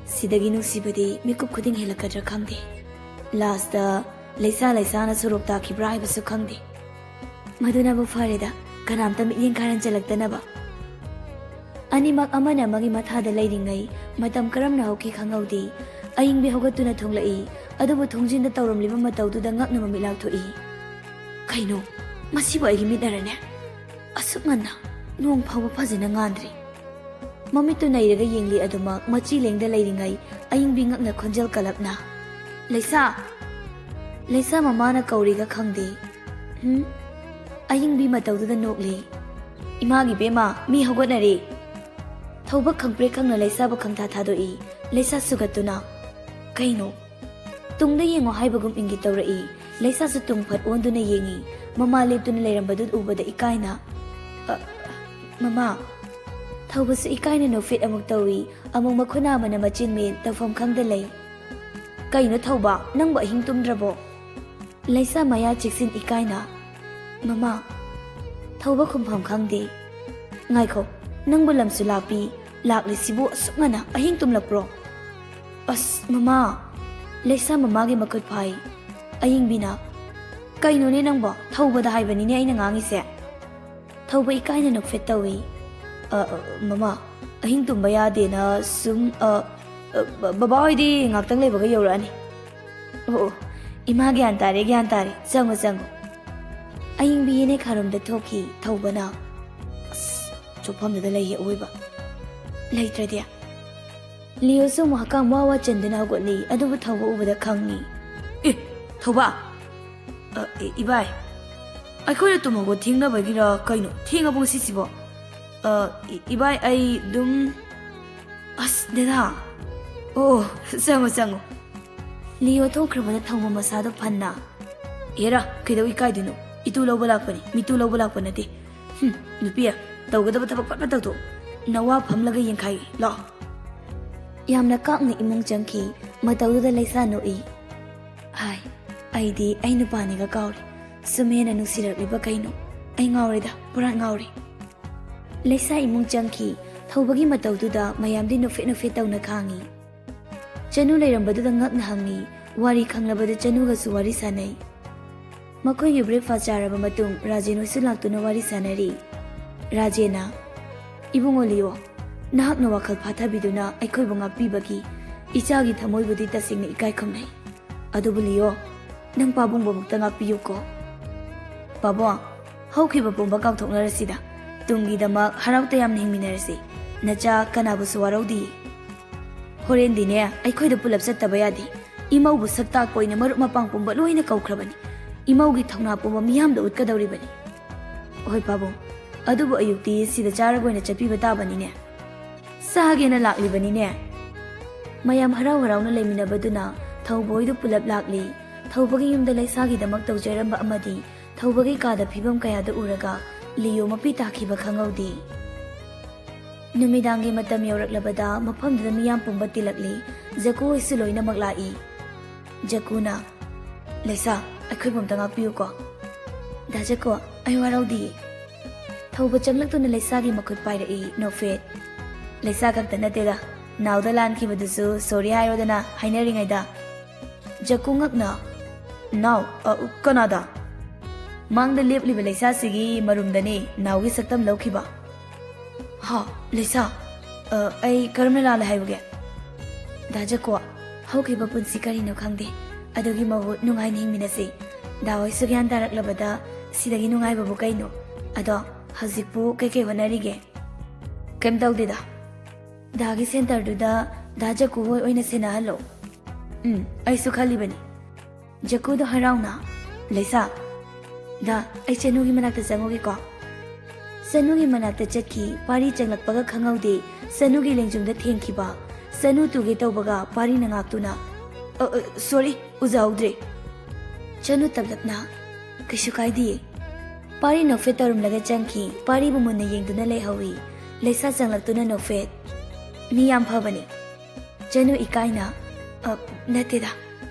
ꯁꯤꯗꯒꯤ ꯅꯨꯡꯁꯤꯕꯗꯤ ꯃꯤꯀꯨꯞ ꯈꯨꯗꯤꯡ ꯍꯦꯜꯂꯛꯀꯗ꯭ꯔꯥ ꯈꯪꯗꯦ꯫ ꯂꯥꯁꯇ ꯂꯩꯁꯥ ꯂꯩꯁꯥꯅ ꯁꯣꯔꯣꯛ ꯇꯥꯈꯤꯕ꯭ꯔꯥ ꯍꯥꯏꯕꯁꯨ ꯈꯪꯗꯦ꯫ ꯃꯗꯨꯅꯕꯨ ꯐꯔꯦꯗ, ꯀꯅꯥꯝꯇ ꯃꯤꯠꯌꯦꯡ ꯈꯥꯏꯔꯟ ꯆꯜꯂꯛꯇꯅꯕ꯫ ꯑꯅꯤꯃꯛ ꯑꯃꯅ ꯑꯃꯒꯤ ꯃꯊꯥꯗ ꯂꯩꯔꯤꯉꯩ ꯃꯇꯝ ꯀꯔꯝꯅ ꯍꯧꯈꯤ ꯈꯪꯍꯧꯗꯦ꯫ ꯑꯌꯤꯡꯕꯤ ꯍꯧꯒꯠꯇꯨꯅ ꯊꯣꯡꯂꯛꯏ, ꯑꯗꯨꯕꯨ ꯊꯣꯡꯖꯤꯟꯗ ꯇꯧꯔꯝꯂꯤꯕ ꯃꯇꯧꯗꯨꯗ ꯉꯛꯅ ꯃꯃꯤꯠ ꯂꯥꯎꯊꯣꯛꯏ꯫ ꯀꯩꯅꯣ, ꯃꯁꯤꯕꯨ ꯑꯩꯒꯤ ꯃꯤꯠꯅꯔꯅꯦ? ꯑꯁꯨꯛ ꯉꯟꯅ? ꯅꯣꯡ ꯐꯥꯎꯕ ꯐꯖꯅ ꯉꯥꯟꯗ꯭ꯔꯤ꯫ ꯃꯃꯤꯠꯇꯨ ꯅꯩꯔꯒ ꯌꯦꯡꯂꯤ, ꯑꯗꯨꯃꯛ ꯃꯆꯤ ꯂꯦꯡꯗ ꯂꯩꯔꯤꯉꯩ ꯑꯌꯤꯡꯕꯤ ꯉꯛꯅ ꯈꯣꯟꯖꯦꯜ ꯀꯜꯂꯞꯅ, "ꯂꯩꯁꯥ!" ꯂꯩꯁꯥ ꯃꯃꯥꯅ ꯀꯧꯔꯤꯒ ꯈꯪꯗꯦ꯫ "ꯍꯨꯝ?" ꯑꯌꯤꯡꯕꯤ ꯃꯇꯧꯗꯨꯗ ꯅꯣꯛꯂꯤ꯫ "ꯏꯃꯥꯒꯤ ꯕꯦꯝꯃ, ꯃꯤ ꯍꯧꯒꯠꯅꯔꯦ!" ꯊꯧꯕ ꯈꯪꯄ꯭ꯔꯦꯛ ꯈꯪꯅ ꯂꯩꯁꯥꯕꯨ ꯈꯪꯊꯥ ꯊꯥꯗꯣꯛꯏ꯫ ꯂꯩꯁꯥ ꯁꯨꯒꯠꯇꯨꯅ, "ꯀꯩꯅꯣ?" ꯇꯨꯡꯗ ꯌꯦꯡꯉꯣ ꯍꯥꯏꯕꯒꯨꯝ ꯏꯪꯒꯤꯠ ꯇꯧꯔꯛꯏ꯫ ꯂꯩꯁꯥꯁꯨ ꯇꯨꯡ ꯐꯠ ꯑꯣꯟꯗꯨꯅ ꯌꯦꯡꯉꯤ꯫ ꯃꯃꯥ ꯂꯦꯞꯇꯨꯅ ꯂꯩꯔꯝꯕꯗꯨ ꯎꯕꯗ ꯏꯀꯥꯏꯅ, "ꯑ, ꯃꯃꯥ!" ꯊꯧꯕꯁꯨ ꯏꯀꯥꯏꯅ ꯅꯣꯛꯐꯦꯠ ꯑꯃꯨꯛ ꯇꯧꯏ꯫ ꯑꯃꯨꯛ ꯃꯈꯨꯠ ꯅꯥꯝꯃꯅ ꯃꯆꯤꯟ ꯃꯦꯟ, ꯇꯧꯐꯝ ꯈꯪꯗ ꯂꯩ꯫ "ꯀꯩꯅꯣ ꯊꯧꯕ, ꯅꯪꯕꯨ ꯑꯍꯤꯡ ꯇꯨꯝꯗ꯭ꯔꯕꯣ?" ꯂꯩꯁꯥ ꯃꯌꯥ ꯆꯤꯛꯁꯤꯟ ꯏꯀꯥꯏꯅ, "ꯃꯃꯥ!" ꯊꯧꯕ ꯈꯨꯝꯐꯝ ꯈꯪꯗꯦ꯫ "ꯉꯥꯏꯈꯣ, ꯅꯪꯕꯨ ꯂꯝꯁꯨ ꯂꯥꯞꯄꯤ, ꯂꯥꯛꯂꯤꯁꯤꯕꯨ ꯑꯁꯨꯛ ꯉꯟꯅ ꯑꯍꯤꯡ ꯇꯨꯝꯂꯛꯄ꯭ꯔꯣ?" "ꯑꯁ, ꯃꯃꯥ!" ꯂꯩꯁꯥ ꯃꯃꯥꯒꯤ ꯃꯈꯨꯠ ꯐꯥꯏ꯫ ꯑꯌꯤꯡꯕꯤꯅ, "ꯀꯩꯅꯣꯅꯦ ꯅꯪꯕꯣ? ꯊꯧꯕꯗ ꯍꯥꯏꯕꯅꯤꯅꯦ ꯑꯩꯅ ꯉꯥꯡꯉꯤꯁꯦ!" ꯊꯧꯕ ꯏꯀꯥꯏꯅ ꯅꯣꯛꯐꯦꯠ ꯇꯧꯏ꯫ "ꯑ, ꯑ, ꯃꯃꯥ, ꯑꯍꯤꯡ ꯇꯨꯝꯕ ꯌꯥꯗꯦꯅ ꯁꯨꯝ, ꯑ, ꯑ, ꯕ-, ꯕꯕꯥ ꯍꯣꯏꯗꯤ ꯉꯥꯛꯇꯪ ꯂꯩꯕꯒ ꯌꯧꯔꯛꯑꯅꯤ꯫ ꯑꯣ, ꯑꯣ, ꯏꯃꯥ ꯒ꯭ꯌꯥꯟ ꯇꯥꯔꯦ, ꯒ꯭ꯌꯥꯟ ꯇꯥꯔꯦ꯫ ꯆꯪꯉꯣ, ꯆꯪꯉꯣ꯫ ꯑꯏꯪꯕꯤ ꯌꯦꯅꯦꯛ ꯈꯥꯔꯣꯝꯗ ꯊꯣꯛꯈꯤ ꯊꯧꯕꯅ꯫ ꯑꯁ, ꯆꯣꯛꯐꯝꯗꯨꯗ ꯂꯩꯌꯦ ꯑꯋꯣꯏꯕ꯫ ꯂꯩꯇ꯭ꯔꯗꯤ? ꯂꯤꯌꯣꯁꯨ ꯑꯃꯨꯛ ꯍꯛꯀꯥꯝ ꯋꯥ ꯋꯥ ꯆꯟꯗꯨꯅ ꯍꯧꯒꯠꯂꯤ, ꯑꯗꯨꯕꯨ ꯊꯧꯕ ꯎꯕꯗ ꯈꯪꯉꯤ꯫ ꯑꯦ, ꯊꯧꯕ! ꯑ, ꯏ-, ꯏꯕꯥꯏ, ꯑꯩꯈꯣꯏꯅ ꯇꯨꯝꯍꯧꯕ ꯊꯦꯡꯅꯕꯒꯤꯔ ꯀꯩꯅꯣ? ꯊꯦꯡꯉꯕꯣ ꯉꯁꯤꯁꯤꯕꯣ? ꯑ, ꯏ-, ꯏꯕꯥꯏ, ꯑꯩ ꯑꯗꯨꯝ, ꯑꯁ, ꯗꯗꯥ! ꯑꯣ, ꯆꯪꯉꯣ, ꯆꯪꯉꯣ꯫ ꯂꯤꯌꯣ ꯊꯣꯛꯈ꯭ꯔꯕꯗ ꯊꯧꯕ ꯃꯁꯥꯗꯣ ꯐꯟꯅ꯫ ꯑꯦꯔꯥ, ꯀꯩꯗꯧ ꯏꯀꯥꯏꯗꯣꯏꯅꯣ? ꯏꯇꯨ ꯂꯧꯕ ꯂꯥꯛꯄꯅꯤ, ꯃꯤꯇꯨ ꯂꯧꯕ ꯂꯥꯛꯄ ꯅꯠꯇꯦ꯫ ꯍꯨꯝ, ꯅꯨꯄꯤ, ꯇꯧꯒꯗꯕ ꯊꯕꯛ ꯐꯠ ꯐꯠ ꯇꯧꯊꯣꯛ꯫ ꯅꯋꯥ ꯐꯝꯂꯒ ꯌꯦꯡꯈꯥꯏꯒꯦ, ꯂꯥꯛꯑꯣ꯫ ꯌꯥꯝꯅ ꯀꯥꯛꯅ ꯏꯃꯨꯡ ꯆꯪꯈꯤ꯫ ꯃꯇꯧꯗꯨꯗ ꯂꯩꯁꯥ ꯅꯣꯛꯏ꯫ ꯍꯥꯏ, ꯑꯩꯗꯤ ꯑꯩ ꯅꯨꯄꯥꯅꯤꯒ ꯀꯥꯎꯔꯦ꯫ ꯁꯨꯝ ꯍꯦꯟꯅ ꯅꯨꯡꯁꯤꯔꯛꯂꯤꯕ ꯀꯩꯅꯣ? ꯑꯩ ꯉꯥꯎꯔꯦꯗ, ꯄꯨꯔꯥ ꯉꯥꯎꯔꯦ꯫ ꯂꯩꯁꯥ ꯏꯃꯨꯡ ꯆꯪꯈꯤ꯫ ꯊꯧꯕꯒꯤ ꯃꯇꯧꯗꯨꯗ ꯃꯌꯥꯝꯗꯤ ꯅꯣꯛꯐꯦꯠ ꯅꯣꯛꯐꯦꯠ ꯇꯧꯅ ꯈꯥꯡꯉꯤ꯫ ꯆꯅꯨ ꯂꯩꯔꯝꯕꯗꯨꯗ ꯉꯛꯅ ꯍꯪꯉꯤ꯫ ꯋꯥꯔꯤ ꯈꯪꯂꯕꯗ ꯆꯅꯨꯒꯁꯨ ꯋꯥꯔꯤ ꯁꯥꯟꯅꯩ꯫ ꯃꯈꯣꯏꯒꯤ breakfast ꯆꯥꯔꯕ ꯃꯇꯨꯡ ꯔꯥꯖꯦꯟ ꯍꯣꯏꯁꯨ ꯂꯥꯛꯇꯨꯅ ꯋꯥꯔꯤ ꯁꯥꯟꯅꯔꯤ꯫ ꯔꯥꯖꯦꯟꯅ, "ꯏꯕꯨꯡꯉꯣ ꯂꯤꯌꯣ, ꯅꯍꯥꯛꯅ ꯋꯥꯈꯜ ꯐꯥꯊꯕꯤꯗꯨꯅ ꯑꯩꯈꯣꯏꯕꯨ ꯉꯥꯛꯄꯤꯕꯒꯤ ꯏꯆꯥꯒꯤ ꯊꯃꯣꯏꯕꯨꯗꯤ ꯇꯁꯦꯡꯅ ꯏꯀꯥꯏ ꯈꯨꯝꯅꯩ꯫ ꯑꯗꯨꯕꯨ ꯂꯤꯌꯣ, ꯅꯪ ꯄꯥꯕꯨꯡꯕꯨ ꯑꯃꯨꯛꯇ ꯉꯥꯛꯄꯤꯌꯨꯀꯣ꯫ ꯄꯥꯕꯨꯡ, ꯍꯧꯈꯤꯕ ꯄꯨꯝꯕ ꯀꯥꯎꯊꯣꯛꯅꯔꯁꯤꯗ, ꯇꯨꯡꯒꯤꯗꯃꯛ ꯍꯔꯥꯎ ꯇꯌꯥꯝꯅ ꯍꯤꯡꯃꯤꯟꯅꯔꯁꯤ꯫ ꯅꯆꯥ ꯀꯅꯥꯕꯨꯁꯨ ꯋꯥꯔꯧꯗꯤꯌꯦ꯫ ꯍꯣꯔꯦꯟꯗꯤꯅꯦ, ꯑꯩꯈꯣꯏꯗ ꯄꯨꯂꯞ ꯆꯠꯇꯕ ꯌꯥꯗꯦ꯫ ꯏꯃꯧꯕꯨ ꯁꯛ ꯇꯥꯛꯄ ꯑꯣꯏꯅ ꯃꯔꯨꯞ ꯃꯄꯥꯡ ꯄꯨꯝꯕ ꯂꯣꯏꯅ ꯀꯧꯈ꯭ꯔꯕꯅꯤ꯫ ꯏꯃꯧꯒꯤ ꯊꯧꯅꯥ ꯄꯨꯝꯕ ꯃꯤꯌꯥꯝꯗ ꯎꯠꯀꯗꯧꯔꯤꯕꯅꯤ꯫" "ꯍꯣꯏ ꯄꯥꯕꯨꯡ, ꯑꯗꯨꯕꯨ ꯑꯌꯨꯛꯇꯤ ꯁꯤꯗ ꯆꯥꯔꯒ ꯑꯣꯏꯅ ꯆꯠꯄꯤꯕ ꯇꯥꯕꯅꯤꯅꯦ꯫" "ꯆꯥꯒꯦꯅ ꯂꯥꯛꯂꯤꯕꯅꯤꯅꯦ꯫" ꯃꯌꯥꯝ ꯍꯔꯥꯎ ꯍꯔꯥꯎꯅ ꯂꯩꯃꯤꯟꯅꯕꯗꯨꯅ ꯊꯧꯕ ꯍꯣꯏꯗꯨ ꯄꯨꯂꯞ ꯂꯥꯛꯂꯤ꯫ ꯊꯧꯕꯒꯤ ꯌꯨꯝꯗ ꯂꯩꯁꯥꯒꯤꯗꯃꯛ ꯇꯧꯖꯔꯝꯕ ꯑꯃꯗꯤ ꯊꯧꯕꯒꯤ ꯀꯥꯗ ꯐꯤꯕꯝ ꯀꯌꯥꯗꯨ ꯎꯔꯒ ꯂꯤꯌꯣ ꯃꯄꯤ ꯇꯥꯈꯤꯕ ꯈꯪꯍꯧꯗꯦ꯫ ꯅꯨꯃꯤꯗꯥꯡꯒꯤ ꯃꯇꯝ ꯌꯧꯔꯛꯂꯕꯗ ꯃꯐꯝꯗꯨꯗ ꯃꯤꯌꯥꯝ ꯄꯨꯝꯕ ꯇꯤꯜꯂꯛꯂꯤ꯫ ꯖꯀꯨ ꯍꯣꯏꯁꯨ ꯂꯣꯏꯅꯃꯛ ꯂꯥꯛꯏ꯫ ꯖꯀꯨꯅ, "ꯂꯩꯁꯥ, ꯑꯩꯈꯣꯏꯕꯨ ꯑꯝꯇ ꯉꯥꯛꯄꯤꯌꯨꯀꯣ꯫" "ꯗꯥ ꯖꯀꯨ, ꯑꯩ ꯋꯥꯔꯧꯗꯤꯌꯦ꯫" ꯊꯧꯕ ꯆꯪꯂꯛꯇꯨꯅ ꯂꯩꯁꯥꯒꯤ ꯃꯈꯨꯠ ꯄꯥꯏꯔꯛꯏ ꯅꯣꯛꯐꯦꯠ꯫ "ꯂꯩꯁꯥ ꯈꯛꯇ ꯅꯠꯇꯦꯗ, ꯅꯥꯎꯗ ꯂꯥꯟꯈꯤꯕꯗꯨꯁꯨ sorry ꯍꯥꯏꯔꯣꯗꯅ ꯍꯥꯏꯅꯔꯤꯉꯩꯗ꯫" ꯖꯀꯨ ꯉꯛꯅ, "ꯅꯥꯎ? ꯑ, ꯀꯅꯥꯗ?" "ꯃꯥꯡꯗ ꯂꯦꯞꯂꯤꯕ ꯂꯩꯁꯥꯁꯤꯒꯤ ꯃꯔꯨꯝꯗꯅꯦ ꯅꯥꯎꯒꯤ ꯁꯛꯇꯝ ꯂꯧꯈꯤꯕ꯫" "ꯍꯥ, ꯂꯩꯁꯥ?" ꯑ, ꯑꯩ ꯀꯔꯝꯅ ꯂꯥꯜꯂꯦ ꯍꯥꯏꯕꯒꯦ? ꯗꯥ ꯖꯀꯣ, ꯍꯧꯈꯤꯕ ꯄꯨꯟꯁꯤ ꯀꯔꯤꯅꯣ ꯈꯪꯗꯦ꯫ ꯑꯗꯨꯒꯤ ꯃꯍꯨꯠ ꯅꯨꯡꯉꯥꯏꯅ ꯍꯤꯡꯃꯤꯟꯅꯁꯤ꯫ ꯗꯥ ꯍꯣꯏꯁꯨ ꯒ꯭ꯌꯥꯟ ꯇꯥꯔꯛꯂꯕꯗ ꯁꯤꯗꯒꯤ ꯅꯨꯡꯉꯥꯏꯕꯕꯨ ꯀꯩꯅꯣ? ꯑꯗꯣ ꯍꯧꯖꯤꯛꯄꯨ ꯀꯩꯀꯩ ꯍꯣꯠꯅꯔꯤꯒꯦ? ꯀꯩꯝ ꯇꯧꯗꯦꯗ꯫ ꯗꯥꯒꯤ ꯁꯦꯟꯇꯔꯗꯨꯗ ꯗꯥ ꯖꯀꯨ ꯍꯣꯏ ꯑꯣꯏꯅ ꯁꯦꯟꯅꯍꯜꯂꯣ꯫ ꯎꯝ, ꯑꯩꯁꯨ ꯈꯜꯂꯤꯕꯅꯤ꯫ ꯖꯀꯨꯗꯣ ꯍꯔꯥꯎꯅ, "ꯂꯩꯁꯥ, ꯗꯥ, ꯑꯩ ꯆꯅꯨꯒꯤ ꯃꯅꯥꯛꯇ ꯆꯪꯉꯨꯒꯦꯀꯣ?" ꯆꯅꯨꯒꯤ ꯃꯅꯥꯛꯇ ꯆꯠꯈꯤ꯫ ꯄꯥꯔꯤ ꯆꯪꯂꯛꯄꯒ ꯈꯪꯍꯧꯗꯦ꯫ ꯆꯅꯨꯒꯤ ꯂꯦꯡꯖꯨꯝꯗ ꯊꯦꯡꯈꯤꯕ꯫ ꯆꯅꯨ ꯇꯨꯒꯦ ꯇꯧꯕꯒ ꯄꯥꯔꯤꯅ ꯉꯥꯛꯇꯨꯅ, "ꯑ, ꯑ, ꯁꯣꯔꯤ, ꯎꯖꯍꯧꯗ꯭ꯔꯦ꯫" ꯆꯅꯨ ꯇꯞꯂꯞꯅ, "ꯀꯩꯁꯨ ꯀꯥꯏꯗꯤꯌꯦ꯫" ꯄꯥꯔꯤ ꯅꯣꯛꯐꯦꯠ ꯇꯧꯔꯝꯂꯒ ꯆꯪꯈꯤ꯫ ꯄꯥꯔꯤꯕꯨ ꯃꯨꯟꯅ ꯌꯦꯡꯗꯨꯅ ꯂꯩꯍꯧꯏ꯫ ꯂꯩꯁꯥ ꯆꯪꯂꯛꯇꯨꯅ ꯅꯣꯛꯐꯦꯠ, "ꯃꯤ ꯌꯥꯝ ꯐꯕꯅꯤ꯫" ꯆꯅꯨ ꯏꯀꯥꯏꯅ, "ꯑ, ꯅꯠꯇꯦꯗ,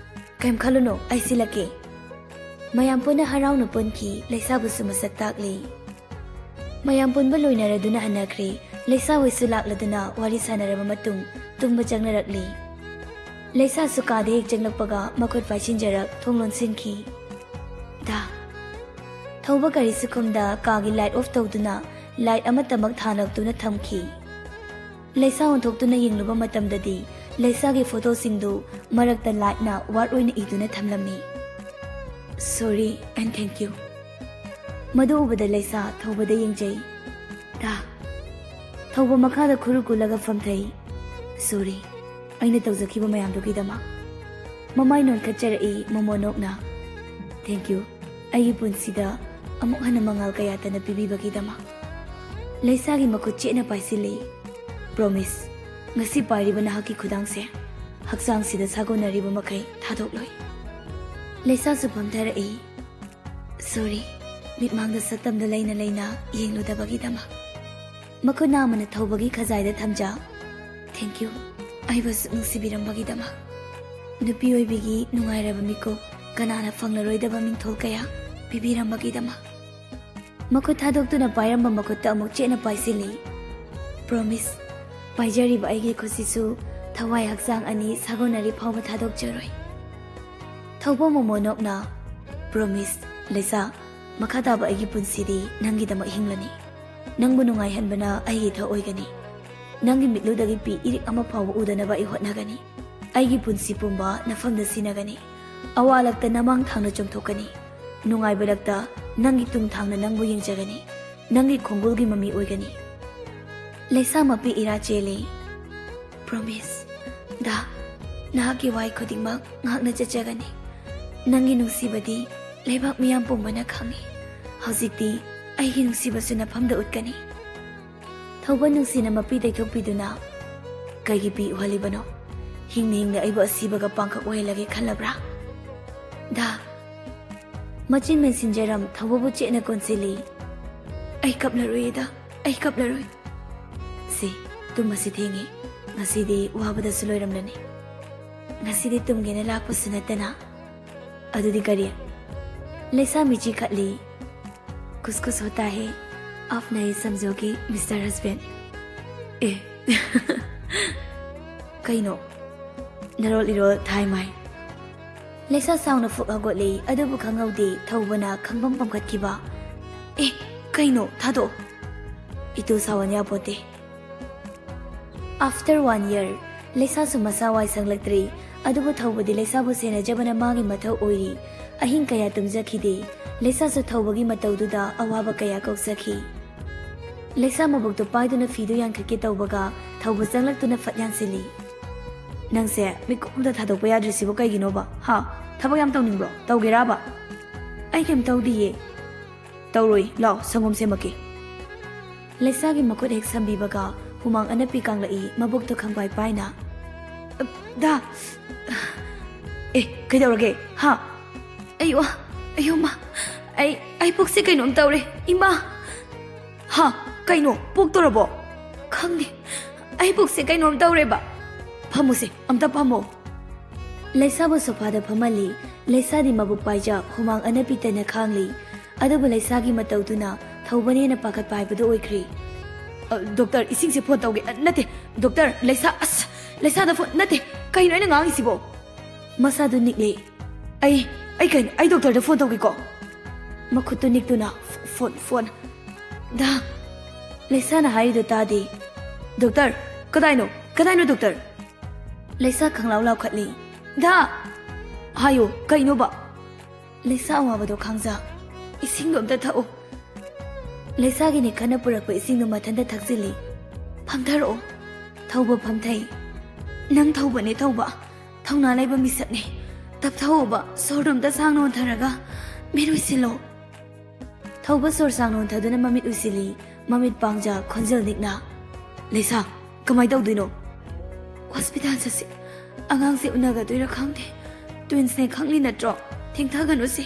ꯀꯩꯝ ꯈꯜꯂꯨꯅꯨ, ꯑꯩ ꯁꯤꯜꯂꯛꯀꯦ꯫" ꯃꯌꯥꯝ ꯄꯨꯟꯅ ꯍꯔꯥꯎꯅ ꯄꯨꯟꯈꯤ꯫ ꯂꯩꯁꯥꯕꯨꯁꯨ ꯃꯁꯛ ꯇꯥꯛꯂꯤ꯫ ꯃꯌꯥꯝ ꯄꯨꯟꯕ ꯂꯣꯏꯅꯔꯗꯨꯅ ꯍꯟꯅꯈ꯭ꯔꯦ꯫ ꯂꯩꯁꯥ ꯍꯣꯏꯁꯨ ꯂꯥꯛꯂꯗꯨꯅ ꯋꯥꯔꯤ ꯁꯥꯟꯅꯔꯕ ꯃꯇꯨꯡ ꯇꯨꯝꯕ ꯆꯪꯅꯔꯛꯂꯤ꯫ ꯂꯩꯁꯥꯁꯨ ꯀꯥꯗ ꯍꯦꯛ ꯆꯪꯂꯛꯄꯒ ꯃꯈꯨꯠ ꯄꯥꯏꯁꯤꯟꯖꯔꯛ ꯊꯣꯡ ꯂꯣꯟꯁꯤꯟꯈꯤ꯫ ꯗꯥ꯫ ꯊꯧꯕ ꯀꯔꯤꯁꯨ ꯈꯨꯝꯗ ꯀꯥꯒꯤ ꯂꯥꯏꯠ ꯑꯣꯐ ꯇꯧꯗꯨꯅ ꯂꯥꯏꯠ ꯑꯃꯠꯇꯃꯛ ꯊꯥꯜꯂꯛꯇꯨꯅ ꯊꯝꯈꯤ꯫ ꯂꯩꯁꯥ ꯑꯣꯟꯊꯣꯛꯇꯨꯅ ꯌꯦꯡꯂꯨꯕ ꯃꯇꯝꯗꯗꯤ ꯂꯩꯁꯥꯒꯤ ꯐꯣꯇꯣꯁꯤꯡꯗꯨ ꯃꯔꯛꯇ ꯂꯥꯏꯠꯅ ꯋꯥꯔꯠ ꯑꯣꯏꯅ ꯏꯗꯨꯅ ꯊꯝꯂꯝꯃꯤ꯫ "Sorry and thank you꯫" ꯃꯗꯨ ꯎꯕꯗ ꯂꯩꯁꯥ ꯊꯧꯕꯗ ꯌꯦꯡꯖꯩ꯫ "ꯗꯥ꯫" ꯊꯧꯕ ꯃꯈꯥꯗ ꯈꯨꯔꯨ ꯀꯨꯜꯂꯒ ꯐꯝꯊꯩ꯫ "Sorry, ꯑꯩꯅ ꯇꯧꯖꯈꯤꯕ ꯃꯌꯥꯝꯗꯨꯒꯤꯗꯃꯛ꯫" ꯃꯃꯥꯏ ꯅꯣꯟꯈꯠꯆꯔꯛꯏ ꯃꯣꯃꯣꯅꯣꯛꯅ꯫ "Thank you, ꯑꯩꯒꯤ ꯄꯨꯟꯁꯤꯗ ꯑꯃꯨꯛ ꯍꯟꯅ ꯃꯉꯥꯜ ꯀꯌꯥꯇꯅ ꯄꯤꯕꯤꯕꯒꯤꯗꯃꯛ꯫" ꯂꯩꯁꯥꯒꯤ ꯃꯈꯨꯠ ꯆꯦꯠꯅ ꯄꯥꯏꯁꯤꯜꯂꯤ꯫ "Promise, ꯉꯁꯤ ꯄꯥꯏꯔꯤꯕ ꯅꯍꯥꯛꯀꯤ ꯈꯨꯗꯥꯡꯁꯦ ꯍꯛꯆꯥꯡꯁꯤꯗ ꯁꯥꯒꯣꯟꯅꯔꯤꯕ ꯃꯈꯩ ꯊꯥꯗꯣꯛꯂꯣꯏ꯫" ꯂꯩꯁꯥꯁꯨ ꯐꯝꯊꯔꯛꯏ꯫ "Sorry, ꯃꯤꯠꯃꯥꯡꯗ ꯁꯛꯇꯝꯗꯨ ꯂꯩꯅ ꯂꯩꯅ ꯌꯦꯡꯂꯨꯗꯕꯒꯤꯗꯃꯛ꯫" ꯃꯈꯨꯠ ꯅꯥꯝꯃꯅ ꯊꯧꯕꯒꯤ ꯈꯖꯥꯏꯗ ꯊꯝꯖ꯫ "Thank you, ꯑꯩꯕꯨ ꯑꯁꯨꯛ ꯅꯨꯡꯁꯤꯕꯤꯔꯝꯕꯒꯤꯗꯃꯛ꯫ ꯅꯨꯄꯤ ꯑꯣꯏꯕꯤꯒꯤ ꯅꯨꯡꯉꯥꯏꯔꯕ ꯃꯤꯀꯨꯞ ꯀꯅꯥꯅ ꯐꯪꯂꯔꯣꯏꯗꯕ ꯃꯤꯡꯊꯣꯜ ꯀꯌꯥ ꯄꯤꯕꯤꯔꯝꯕꯒꯤꯗꯃꯛ꯫" ꯃꯈꯨꯠ ꯊꯥꯗꯣꯛꯇꯨꯅ ꯄꯥꯏꯔꯝꯕ ꯃꯈꯨꯠꯇ ꯑꯃꯨꯛ ꯆꯦꯠꯅ ꯄꯥꯏꯁꯤꯜꯂꯤ꯫ "Promise, ꯄꯥꯏꯖꯔꯤꯕ ꯑꯩꯒꯤ ꯈꯨꯠꯁꯤꯁꯨ ꯊꯋꯥꯏ ꯍꯛꯆꯥꯡ ꯑꯅꯤ ꯁꯥꯒꯣꯟꯅꯔꯤ ꯐꯥꯎꯕ ꯊꯥꯗꯣꯛꯆꯔꯣꯏ꯫" ꯊꯧꯕ ꯃꯣꯃꯣꯅꯣꯛꯅ, "Promise, ꯂꯩꯁꯥ, ꯃꯈꯥ ꯇꯥꯕ ꯑꯩꯒꯤ ꯄꯨꯟꯁꯤꯗꯤ ꯅꯪꯒꯤꯗꯃꯛ ꯍꯤꯡꯂꯅꯤ꯫ ꯅꯪꯕꯨ ꯅꯨꯡꯉꯥꯏꯍꯟꯕꯅ ꯑꯩꯒꯤ ꯏꯊꯧ ꯑꯣꯏꯒꯅꯤ꯫ ꯅꯪꯒꯤ ꯃꯤꯠꯂꯨꯗꯒꯤ ꯄꯤ ꯏꯔꯤꯛ ꯑꯃ ꯐꯥꯎꯕ ꯎꯗꯅꯕ ꯑꯩ ꯍꯣꯠꯅꯒꯅꯤ꯫ ꯑꯩꯒꯤ ꯄꯨꯟꯁꯤ ꯄꯨꯝꯕ ꯅꯐꯝꯗ ꯁꯤꯟꯅꯒꯅꯤ꯫ ꯑꯋꯥ ꯂꯛꯇ ꯅꯃꯥꯡ ꯊꯥꯡꯅ ꯆꯣꯡꯊꯣꯛꯀꯅꯤ꯫ ꯅꯨꯡꯉꯥꯏꯕ ꯂꯛꯇ ꯅꯪꯒꯤ ꯇꯨꯡ ꯊꯥꯡꯅ ꯅꯪꯕꯨ ꯌꯦꯡꯖꯒꯅꯤ꯫ ꯅꯪꯒꯤ ꯈꯣꯡꯒꯨꯜꯒꯤ ꯃꯃꯤ ꯑꯣꯏꯒꯅꯤ꯫ ꯂꯩꯁꯥ ꯃꯄꯤ ꯏꯔꯥ ꯆꯦꯜꯂꯤ꯫ Promise꯫ ꯗꯥ, ꯅꯍꯥꯛꯀꯤ ꯋꯥꯍꯩ ꯈꯨꯗꯤꯡꯃꯛ ꯉꯥꯛꯅ ꯆꯠꯆꯒꯅꯤ꯫ ꯅꯪꯒꯤ ꯅꯨꯡꯁꯤꯕꯗꯤ ꯂꯩꯕꯥꯛ ꯃꯤꯌꯥꯝ ꯄꯨꯝꯕꯅ ꯈꯪꯏ꯫ ꯍꯧꯖꯤꯛꯇꯤ ꯑꯩꯒꯤ ꯅꯨꯡꯁꯤꯕꯁꯨ ꯅꯐꯝꯗ ꯎꯠꯀꯅꯤ꯫ ꯊꯧꯕ ꯅꯨꯡꯁꯤꯅ ꯃꯄꯤ ꯇꯩꯊꯣꯛꯄꯤꯗꯨꯅ, "ꯀꯩꯒꯤ ꯄꯤ ꯎꯍꯜꯂꯤꯕꯅꯣ? ꯍꯤꯡꯅ ꯍꯤꯡꯅ ꯑꯩꯕꯨ ꯑꯁꯤꯕꯒ ꯄꯥꯡꯈꯛ ꯑꯣꯏꯍꯜꯂꯒꯦ ꯈꯜꯂꯕ꯭ꯔꯥ?" ꯗꯥ꯫ ꯃꯆꯤꯟ ꯃꯦꯟꯁꯤꯟꯖꯔꯝ ꯊꯧꯕꯕꯨ ꯆꯦꯠꯅ ꯀꯣꯟꯁꯤꯜꯂꯤ꯫ "ꯑꯩ ꯀꯞꯂꯔꯣꯏꯗ, ꯑꯩ ꯀꯞꯂꯔꯣꯏ꯫ ꯁꯤ, ꯇꯨꯝꯕꯁꯤ ꯊꯦꯡꯉꯤ꯫ ꯉꯁꯤꯗꯤ ꯋꯥꯕꯗꯁꯨ ꯂꯣꯏꯔꯝꯂꯅꯤ꯫ ꯉꯁꯤꯗꯤ ꯇꯨꯝꯒꯦꯅ ꯂꯥꯛꯄꯁꯨ ꯅꯠꯇꯅ꯫ ꯑꯗꯨꯗꯤ ꯀꯔꯤ?" ꯂꯩꯁꯥ ꯃꯤꯆꯤ ꯈꯠꯂꯤ꯫ "कुछ कुछ होता है, आप नहीं समझोगे, Mister Husband." ꯑꯦ꯫ ꯀꯩꯅꯣ? ꯅꯔꯣꯜ ꯏꯔꯣꯜ ꯊꯥꯏ ꯃꯥꯏ꯫ ꯂꯩꯁꯥ ꯁꯥꯎꯅ ꯐꯨꯛ ꯍꯧꯒꯠꯂꯤ, ꯑꯗꯨꯕꯨ ꯈꯪꯍꯧꯗꯦ ꯊꯧꯕꯅ ꯈꯪꯐꯝ ꯄꯝꯈꯠꯈꯤꯕ꯫ "ꯑꯦ, ꯀꯩꯅꯣ? ꯊꯥꯗꯣꯛꯑꯣ꯫ ꯏꯇꯨ ꯁꯥꯎꯍꯟ ꯌꯥꯄꯣꯠꯇꯦ꯫" After one year, ꯂꯩꯁꯥꯁꯨ ꯃꯁꯥ ꯋꯥꯏ ꯁꯪꯂꯛꯇ꯭ꯔꯤ, ꯑꯗꯨꯕꯨ ꯊꯧꯕꯗꯤ ꯂꯩꯁꯥꯕꯨ ꯁꯦꯟꯅꯖꯕꯅ ꯃꯥꯒꯤ ꯃꯊꯧ ꯑꯣꯏꯔꯤ꯫ ꯑꯍꯤꯡ ꯀꯌꯥ ꯇꯨꯝꯖꯈꯤꯗꯦ꯫ ꯂꯩꯁꯥꯁꯨ ꯊꯧꯕꯒꯤ ꯃꯇꯧꯗꯨꯗ ꯑꯋꯥꯕ ꯀꯌꯥ ꯀꯣꯛꯆꯈꯤ꯫ ꯂꯩꯁꯥ ꯃꯕꯨꯛꯇꯣ ꯄꯥꯏꯗꯨꯅ ꯐꯤꯗꯨ ꯌꯥꯟꯈꯠꯀꯦ ꯇꯧꯕꯒ ꯊꯧꯕ ꯆꯪꯂꯛꯇꯨꯅ ꯐꯠ ꯌꯥꯟꯁꯤꯜꯂꯤ꯫ "ꯅꯪꯁꯦ ꯃꯤꯀꯨꯞ ꯑꯝꯇ ꯊꯥꯗꯣꯛꯄ ꯌꯥꯗ꯭ꯔꯤꯁꯤꯕꯨ ꯀꯩꯒꯤꯅꯣꯕ? ꯍꯥ? ꯊꯕꯛ ꯌꯥꯝ ꯇꯧꯅꯤꯡꯕ꯭ꯔꯣ? ꯇꯧꯒꯦꯔꯥꯕ?" "ꯑꯩ ꯀꯩꯝ ꯇꯧꯗꯤꯌꯦ꯫" "ꯇꯧꯔꯣꯏ, ꯂꯥꯎ, ꯁꯪꯒꯣꯝ ꯁꯦꯝꯃꯛꯀꯦ꯫" ꯂꯩꯁꯥꯒꯤ ꯃꯈꯨꯠ ꯍꯦꯛ ꯁꯝꯕꯤꯕꯒ ꯍꯨꯃꯥꯡ ꯑꯅꯞꯄꯤ ꯀꯥꯡꯂꯛꯏ, ꯃꯕꯨꯛꯇꯣ ꯈꯪꯄꯥꯏ ꯄꯥꯏꯅ꯫ "ꯗꯥ! ꯑꯦ, ꯀꯩꯗꯧꯔꯒꯦ? ꯍꯥ? ꯑꯩ ꯋꯥ-, ꯑꯌꯣ ꯃꯥ, ꯑꯩ, ꯑꯩ ꯄꯨꯛꯁꯦ ꯀꯩꯅꯣꯝ ꯇꯧꯔꯦ, ꯏꯃꯥ!" "ꯍꯥ? ꯀꯩꯅꯣ? ꯄꯣꯛꯇꯣꯔꯕꯣ?" "ꯈꯪꯗꯦ, ꯑꯩ ꯄꯨꯛꯁꯦ ꯀꯩꯅꯣꯝ ꯇꯧꯔꯦꯕ꯫" "ꯐꯝꯃꯨꯁꯦ, ꯑꯝꯇ ꯐꯝꯃꯣ꯫" ꯂꯩꯁꯥꯕꯨ ꯁꯣꯐꯥꯗ ꯐꯝꯍꯜꯂꯤ꯫ ꯂꯩꯁꯥꯗꯤ ꯃꯕꯨꯛ ꯄꯥꯏꯖ ꯍꯨꯃꯥꯡ ꯑꯅꯞꯄꯤꯇꯅ ꯈꯥꯡꯂꯤ꯫ ꯑꯗꯨꯕꯨ ꯂꯩꯁꯥꯒꯤ ꯃꯇꯧꯗꯨꯅ ꯊꯧꯕꯅ ꯍꯦꯟꯅ ꯄꯥꯈꯠꯄ ꯍꯥꯏꯕꯗꯨ ꯑꯣꯏꯈ꯭ꯔꯤ꯫ "ꯑ, ꯗꯣꯛꯇꯔ, ꯏꯁꯤꯡꯁꯦ ꯐꯣꯟ ꯇꯧꯒꯦ꯫ ꯑ, ꯅꯠꯇꯦ, ꯗꯣꯛꯇꯔ, ꯂꯩꯁꯥ, ꯑꯁ, ꯂꯩꯁꯥꯗ ꯐꯣꯟ, ꯅꯠꯇꯦ, ꯀꯩꯅꯣ ꯑꯩꯅ ꯉꯥꯡꯉꯤꯁꯤꯕꯣ?" ꯃꯁꯥꯗꯨ ꯅꯤꯛꯂꯦ꯫ "ꯑꯩ, ꯑꯩ ꯀꯩꯅꯣ, ꯑꯩ ꯗꯣꯛꯇꯔꯗ ꯐꯣꯟ ꯇꯧꯒꯦꯀꯣ꯫" ꯃꯈꯨꯠꯇꯨ ꯅꯤꯛꯇꯨꯅ, "ꯐꯣꯟ, ꯐꯣꯟ꯫" "ꯗꯥ!" ꯂꯩꯁꯥꯅ ꯍꯥꯏꯔꯤꯗꯨ ꯇꯥꯗꯦ꯫ ꯗꯣꯛꯇꯔ, ꯀꯗꯥꯏꯅꯣ? ꯀꯗꯥꯏꯅꯣ, ꯗꯣꯛꯇꯔ? ꯂꯩꯁꯥ ꯈꯪꯂꯥꯎ ꯂꯥꯎꯈꯠꯂꯤ꯫ ꯗꯥ! ꯍꯥꯏꯌꯣ, ꯀꯩꯅꯣꯕ? ꯂꯩꯁꯥ ꯑꯋꯥꯕꯗꯣ ꯈꯪꯖ꯫ ꯏꯁꯤꯡꯗꯣ ꯑꯝꯇ ꯊꯛꯎ꯫ ꯂꯩꯁꯥꯒꯤꯅꯦ ꯈꯟꯅ ꯄꯨꯔꯛꯄ ꯏꯁꯤꯡꯗꯣ ꯃꯊꯟꯇ ꯊꯛꯆꯤꯜꯂꯤ꯫ ꯐꯝꯊꯔꯛꯑꯣ꯫ ꯊꯧꯕ ꯐꯝꯊꯩ꯫ ꯅꯪ ꯊꯧꯕꯅꯦ, ꯊꯧꯕ꯫ ꯊꯧꯅꯥ ꯂꯩꯕ ꯃꯤꯁꯛꯅꯦ꯫ ꯇꯞꯊꯧꯕ, ꯁꯣꯔꯗꯣ ꯑꯝꯇ ꯁꯥꯡꯅ ꯍꯣꯟꯊꯔꯒ ꯃꯤꯠ ꯎꯏꯁꯤꯜꯂꯣ꯫ ꯊꯧꯕ ꯁꯣꯔ ꯁꯥꯡꯅ ꯍꯣꯟꯊꯗꯨꯅ ꯃꯃꯤꯠ ꯎꯏꯁꯤꯜꯂꯤ꯫ ꯃꯃꯤꯠ ꯄꯥꯡꯖ, ꯈꯣꯟꯖꯦꯜ ꯅꯤꯛꯅ꯫ ꯂꯩꯁꯥ, ꯀꯃꯥꯏ ꯇꯧꯗꯣꯏꯅꯣ? ꯍꯣꯁꯄꯤꯇꯥꯜ ꯆꯠꯁꯤ꯫ ꯑꯉꯥꯡꯁꯦ ꯎꯅꯒꯗꯣꯏꯔꯥ ꯈꯪꯗꯦ꯫ ꯇ꯭ꯋꯤꯟꯁꯅꯦ ꯈꯪꯂꯤ ꯅꯠꯇ꯭ꯔꯣ? ꯊꯦꯡꯊꯒꯅꯨꯁꯦ꯫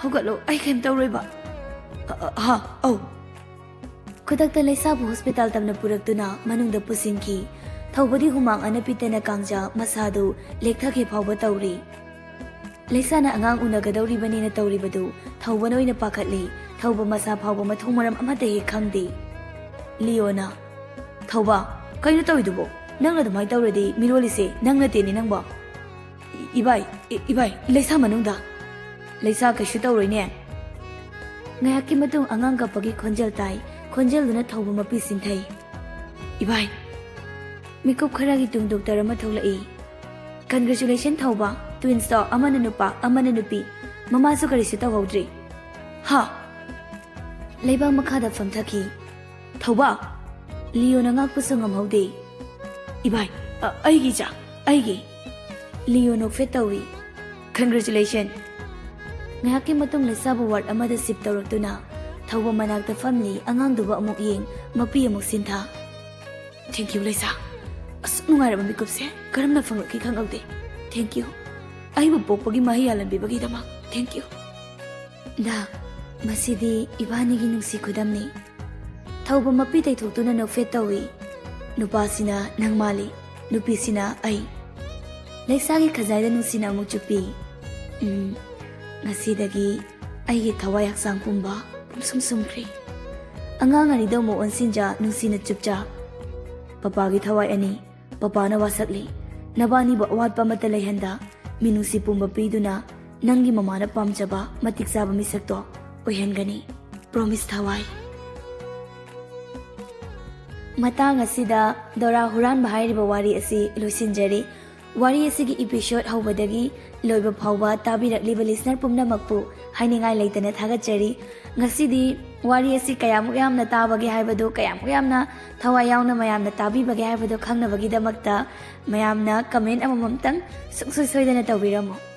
ꯍꯧꯒꯠꯂꯣ, ꯑꯩ ꯀꯩꯝ ꯇꯧꯔꯣꯏꯕ꯫ ꯑ, ꯑ, ꯍꯥ, ꯑꯧ꯫ ꯈꯨꯗꯛꯇ ꯂꯩꯁꯥꯕꯨ ꯍꯣꯁꯄꯤꯇꯥꯜ ꯇꯝꯅ ꯄꯨꯔꯛꯇꯨꯅ ꯃꯅꯨꯡꯗ ꯄꯨꯁꯤꯟꯈꯤ꯫ ꯊꯧꯕꯗꯤ ꯍꯨꯃꯥꯡ ꯑꯅꯞꯄꯤꯇꯅ ꯀꯥꯡꯖ, ꯃꯁꯥꯗꯨ ꯂꯦꯛꯊꯈꯤ ꯐꯥꯎꯕ ꯇꯧꯔꯤ꯫ ꯂꯩꯁꯥꯅ ꯑꯉꯥꯡ ꯎꯅꯒꯗꯧꯔꯤꯕꯅꯦꯅ ꯇꯧꯔꯤꯕꯗꯨ ꯊꯧꯕꯅ ꯑꯣꯏꯅ ꯄꯥꯈꯠꯂꯤ꯫ ꯊꯧꯕ ꯃꯁꯥ ꯐꯥꯎꯕ ꯃꯊꯣꯡ ꯃꯔꯝ ꯑꯃꯠꯇ ꯍꯦꯛ ꯈꯪꯗꯦ꯫ ꯂꯤꯌꯣꯅ, "ꯊꯧꯕ, ꯀꯩꯅꯣ ꯇꯧꯔꯤꯗꯨꯕꯣ? ꯅꯪꯅ ꯑꯗꯨꯃꯥꯏꯅ ꯇꯧꯔꯗꯤ ꯃꯤꯔꯣꯜꯂꯤꯁꯦ ꯅꯪ ꯅꯠꯇꯦꯅꯦ ꯅꯪꯕꯣ?" "ꯏ-, ꯏꯕꯥꯏ, ꯏ-, ꯏꯕꯥꯏ, ꯂꯩꯁꯥ ꯃꯅꯨꯡꯗ?" "ꯂꯩꯁꯥ ꯀꯩꯁꯨ ꯇꯧꯔꯣꯏꯅꯦ?" ꯉꯥꯏꯍꯥꯛꯀꯤ ꯃꯇꯨꯡ ꯑꯉꯥꯡ ꯀꯞꯄꯒꯤ ꯈꯣꯟꯖꯦꯜ ꯇꯥꯏ꯫ ꯈꯣꯟꯖꯦꯜꯗꯨꯅ ꯊꯧꯕ ꯃꯄꯤ ꯁꯤꯟꯊꯩ꯫ "ꯏꯕꯥꯏ!" ꯃꯤꯀꯨꯞ ꯈꯔꯒꯤ ꯇꯨꯡ ꯗꯣꯛꯇꯔ ꯑꯃ ꯊꯣꯛꯂꯛꯏ꯫ "Congratulation, ꯊꯧꯕ꯫ ꯇ꯭ꯋꯤꯟꯁꯇꯣ ꯑꯃꯅ ꯅꯨꯄꯥ, ꯑꯃꯅ ꯅꯨꯄꯤ꯫ ꯃꯃꯥꯁꯨ ꯀꯔꯤꯁꯨ ꯇꯧꯍꯧꯗ꯭ꯔꯤ꯫" "ꯍꯥ?" ꯂꯩꯕꯥꯛ ꯃꯈꯥꯗ ꯐꯝꯊꯈꯤ꯫ "ꯊꯧꯕ!" ꯂꯤꯌꯣꯅ ꯉꯥꯛꯄꯁꯨ ꯉꯝꯍꯧꯗꯦ꯫ "ꯏꯕꯥꯏ, ꯑ-, ꯑꯩꯒꯤ ꯏꯆꯥ, ꯑꯩꯒꯤ!" ꯂꯤꯌꯣ ꯅꯣꯛꯐꯦꯠ ꯇꯧꯏ꯫ "Congratulation!" ꯉꯥꯏꯍꯥꯛꯀꯤ ꯃꯇꯨꯡ ꯂꯩꯁꯥꯕꯨ ꯋꯥꯔꯗ ꯑꯃꯗ ꯁꯤꯞ ꯇꯧꯔꯛꯇꯨꯅ ꯊꯧꯕ ꯃꯅꯥꯛꯇ ꯐꯝꯂꯤ꯫ ꯑꯉꯥꯡꯗꯨꯕꯨ ꯑꯃꯨꯛ ꯌꯦꯡ, ꯃꯄꯤ ꯑꯃꯨꯛ ꯁꯤꯟꯊ꯫ "Thank you, ꯂꯩꯁꯥ꯫ ꯑꯁꯨꯛ ꯅꯨꯡꯉꯥꯏꯔꯕ ꯃꯤꯀꯨꯞꯁꯦ ꯀꯔꯝꯅ ꯐꯪꯂꯛꯈꯤ ꯈꯪꯍꯧꯗꯦ꯫ Thank you꯫ ꯑꯩꯕꯨ ꯄꯣꯛꯄꯒꯤ ꯃꯍꯩ ꯌꯥꯜꯂꯝꯕꯤꯕꯒꯤꯗꯃꯛ thank you꯫" "ꯗꯥ, ꯃꯁꯤꯗꯤ ꯏꯕꯥꯅꯤꯒꯤ ꯅꯨꯡꯁꯤ ꯈꯨꯗꯝꯅꯤ꯫" ꯊꯧꯕ ꯃꯄꯤ ꯇꯩꯊꯣꯛꯇꯨꯅ ꯅꯣꯛꯐꯦꯠ ꯇꯧꯏ꯫ "ꯅꯨꯄꯥꯁꯤꯅ ꯅꯪ ꯃꯥꯜꯂꯤ, ꯅꯨꯄꯤꯁꯤꯅ ꯑꯩ꯫" ꯂꯩꯁꯥꯒꯤ ꯈꯖꯥꯏꯗ ꯅꯨꯡꯁꯤꯅ ꯑꯃꯨꯛ ꯆꯨꯞꯄꯤ꯫ "ꯎꯝ, ꯉꯁꯤꯗꯒꯤ ꯑꯩꯒꯤ ꯊꯋꯥꯏ ꯍꯛꯆꯥꯡ ꯄꯨꯝꯕ ꯄꯨꯝꯁꯨꯝ ꯁꯨꯝꯈ꯭ꯔꯦ꯫" ꯑꯉꯥꯡ ꯑꯅꯤꯗ ꯑꯃꯨꯛ ꯑꯣꯟꯁꯤꯟꯖ ꯅꯨꯡꯁꯤꯅ ꯆꯨꯞꯆ꯫ "ꯄꯄꯥꯒꯤ ꯊꯋꯥꯏ ꯑꯅꯤ, ꯄꯄꯥꯅ ꯋꯥꯁꯛꯂꯤ꯫ ꯅꯕꯥꯅꯤꯕꯨ ꯑꯋꯥꯠꯄ ꯑꯃꯠꯇ ꯂꯩꯍꯟꯗ, ꯃꯤꯅꯨꯡꯁꯤ ꯄꯨꯝꯕ ꯄꯤꯗꯨꯅ ꯅꯪꯒꯤ ꯃꯃꯥꯅ ꯄꯥꯝꯖꯕ ꯃꯇꯤꯛ ꯆꯥꯕ ꯃꯤꯁꯛꯇꯣ ꯑꯣꯏꯍꯟꯒꯅꯤ꯫ Promise, ꯊꯋꯥꯏ꯫" ꯃꯇꯥꯡ ꯑꯁꯤꯗ ꯗꯣꯔꯥ ꯍꯨꯔꯥꯟꯕ ꯍꯥꯏꯔꯤꯕ ꯋꯥꯔꯤ ꯑꯁꯤ ꯂꯣꯏꯁꯤꯟꯖꯔꯤ꯫ ꯋꯥꯔꯤ ꯑꯁꯤꯒꯤ episode ꯍꯧꯕꯗꯒꯤ ꯂꯣꯏꯕ ꯐꯥꯎꯕ ꯇꯥꯕꯤꯔꯛꯂꯤꯕ listener ꯄꯨꯝꯅꯃꯛꯄꯨ ꯍꯥꯏꯅꯤꯡꯉꯥꯏ ꯂꯩꯇꯅ ꯊꯥꯒꯠꯆꯔꯤ꯫ ꯉꯁꯤꯗꯤ ꯋꯥꯔꯤ ꯑꯁꯤ ꯀꯌꯥꯃꯨꯛ ꯌꯥꯝꯅ ꯇꯥꯕꯒꯦ ꯍꯥꯏꯕꯗꯨ, ꯀꯌꯥꯃꯨꯛ ꯌꯥꯝꯅ ꯊꯋꯥꯏ ꯌꯥꯎꯅ ꯃꯌꯥꯝꯅ ꯇꯥꯕꯤꯕꯒꯦ ꯍꯥꯏꯕꯗꯨ ꯈꯪꯅꯕꯒꯤꯗꯃꯛꯇ ꯃꯌꯥꯝꯅ comment ꯑꯃꯃꯝꯇꯪ ꯁꯨꯡꯁꯣꯏ ꯁꯣꯏꯗꯅ ꯇꯧꯕꯤꯔꯝꯃꯨ꯫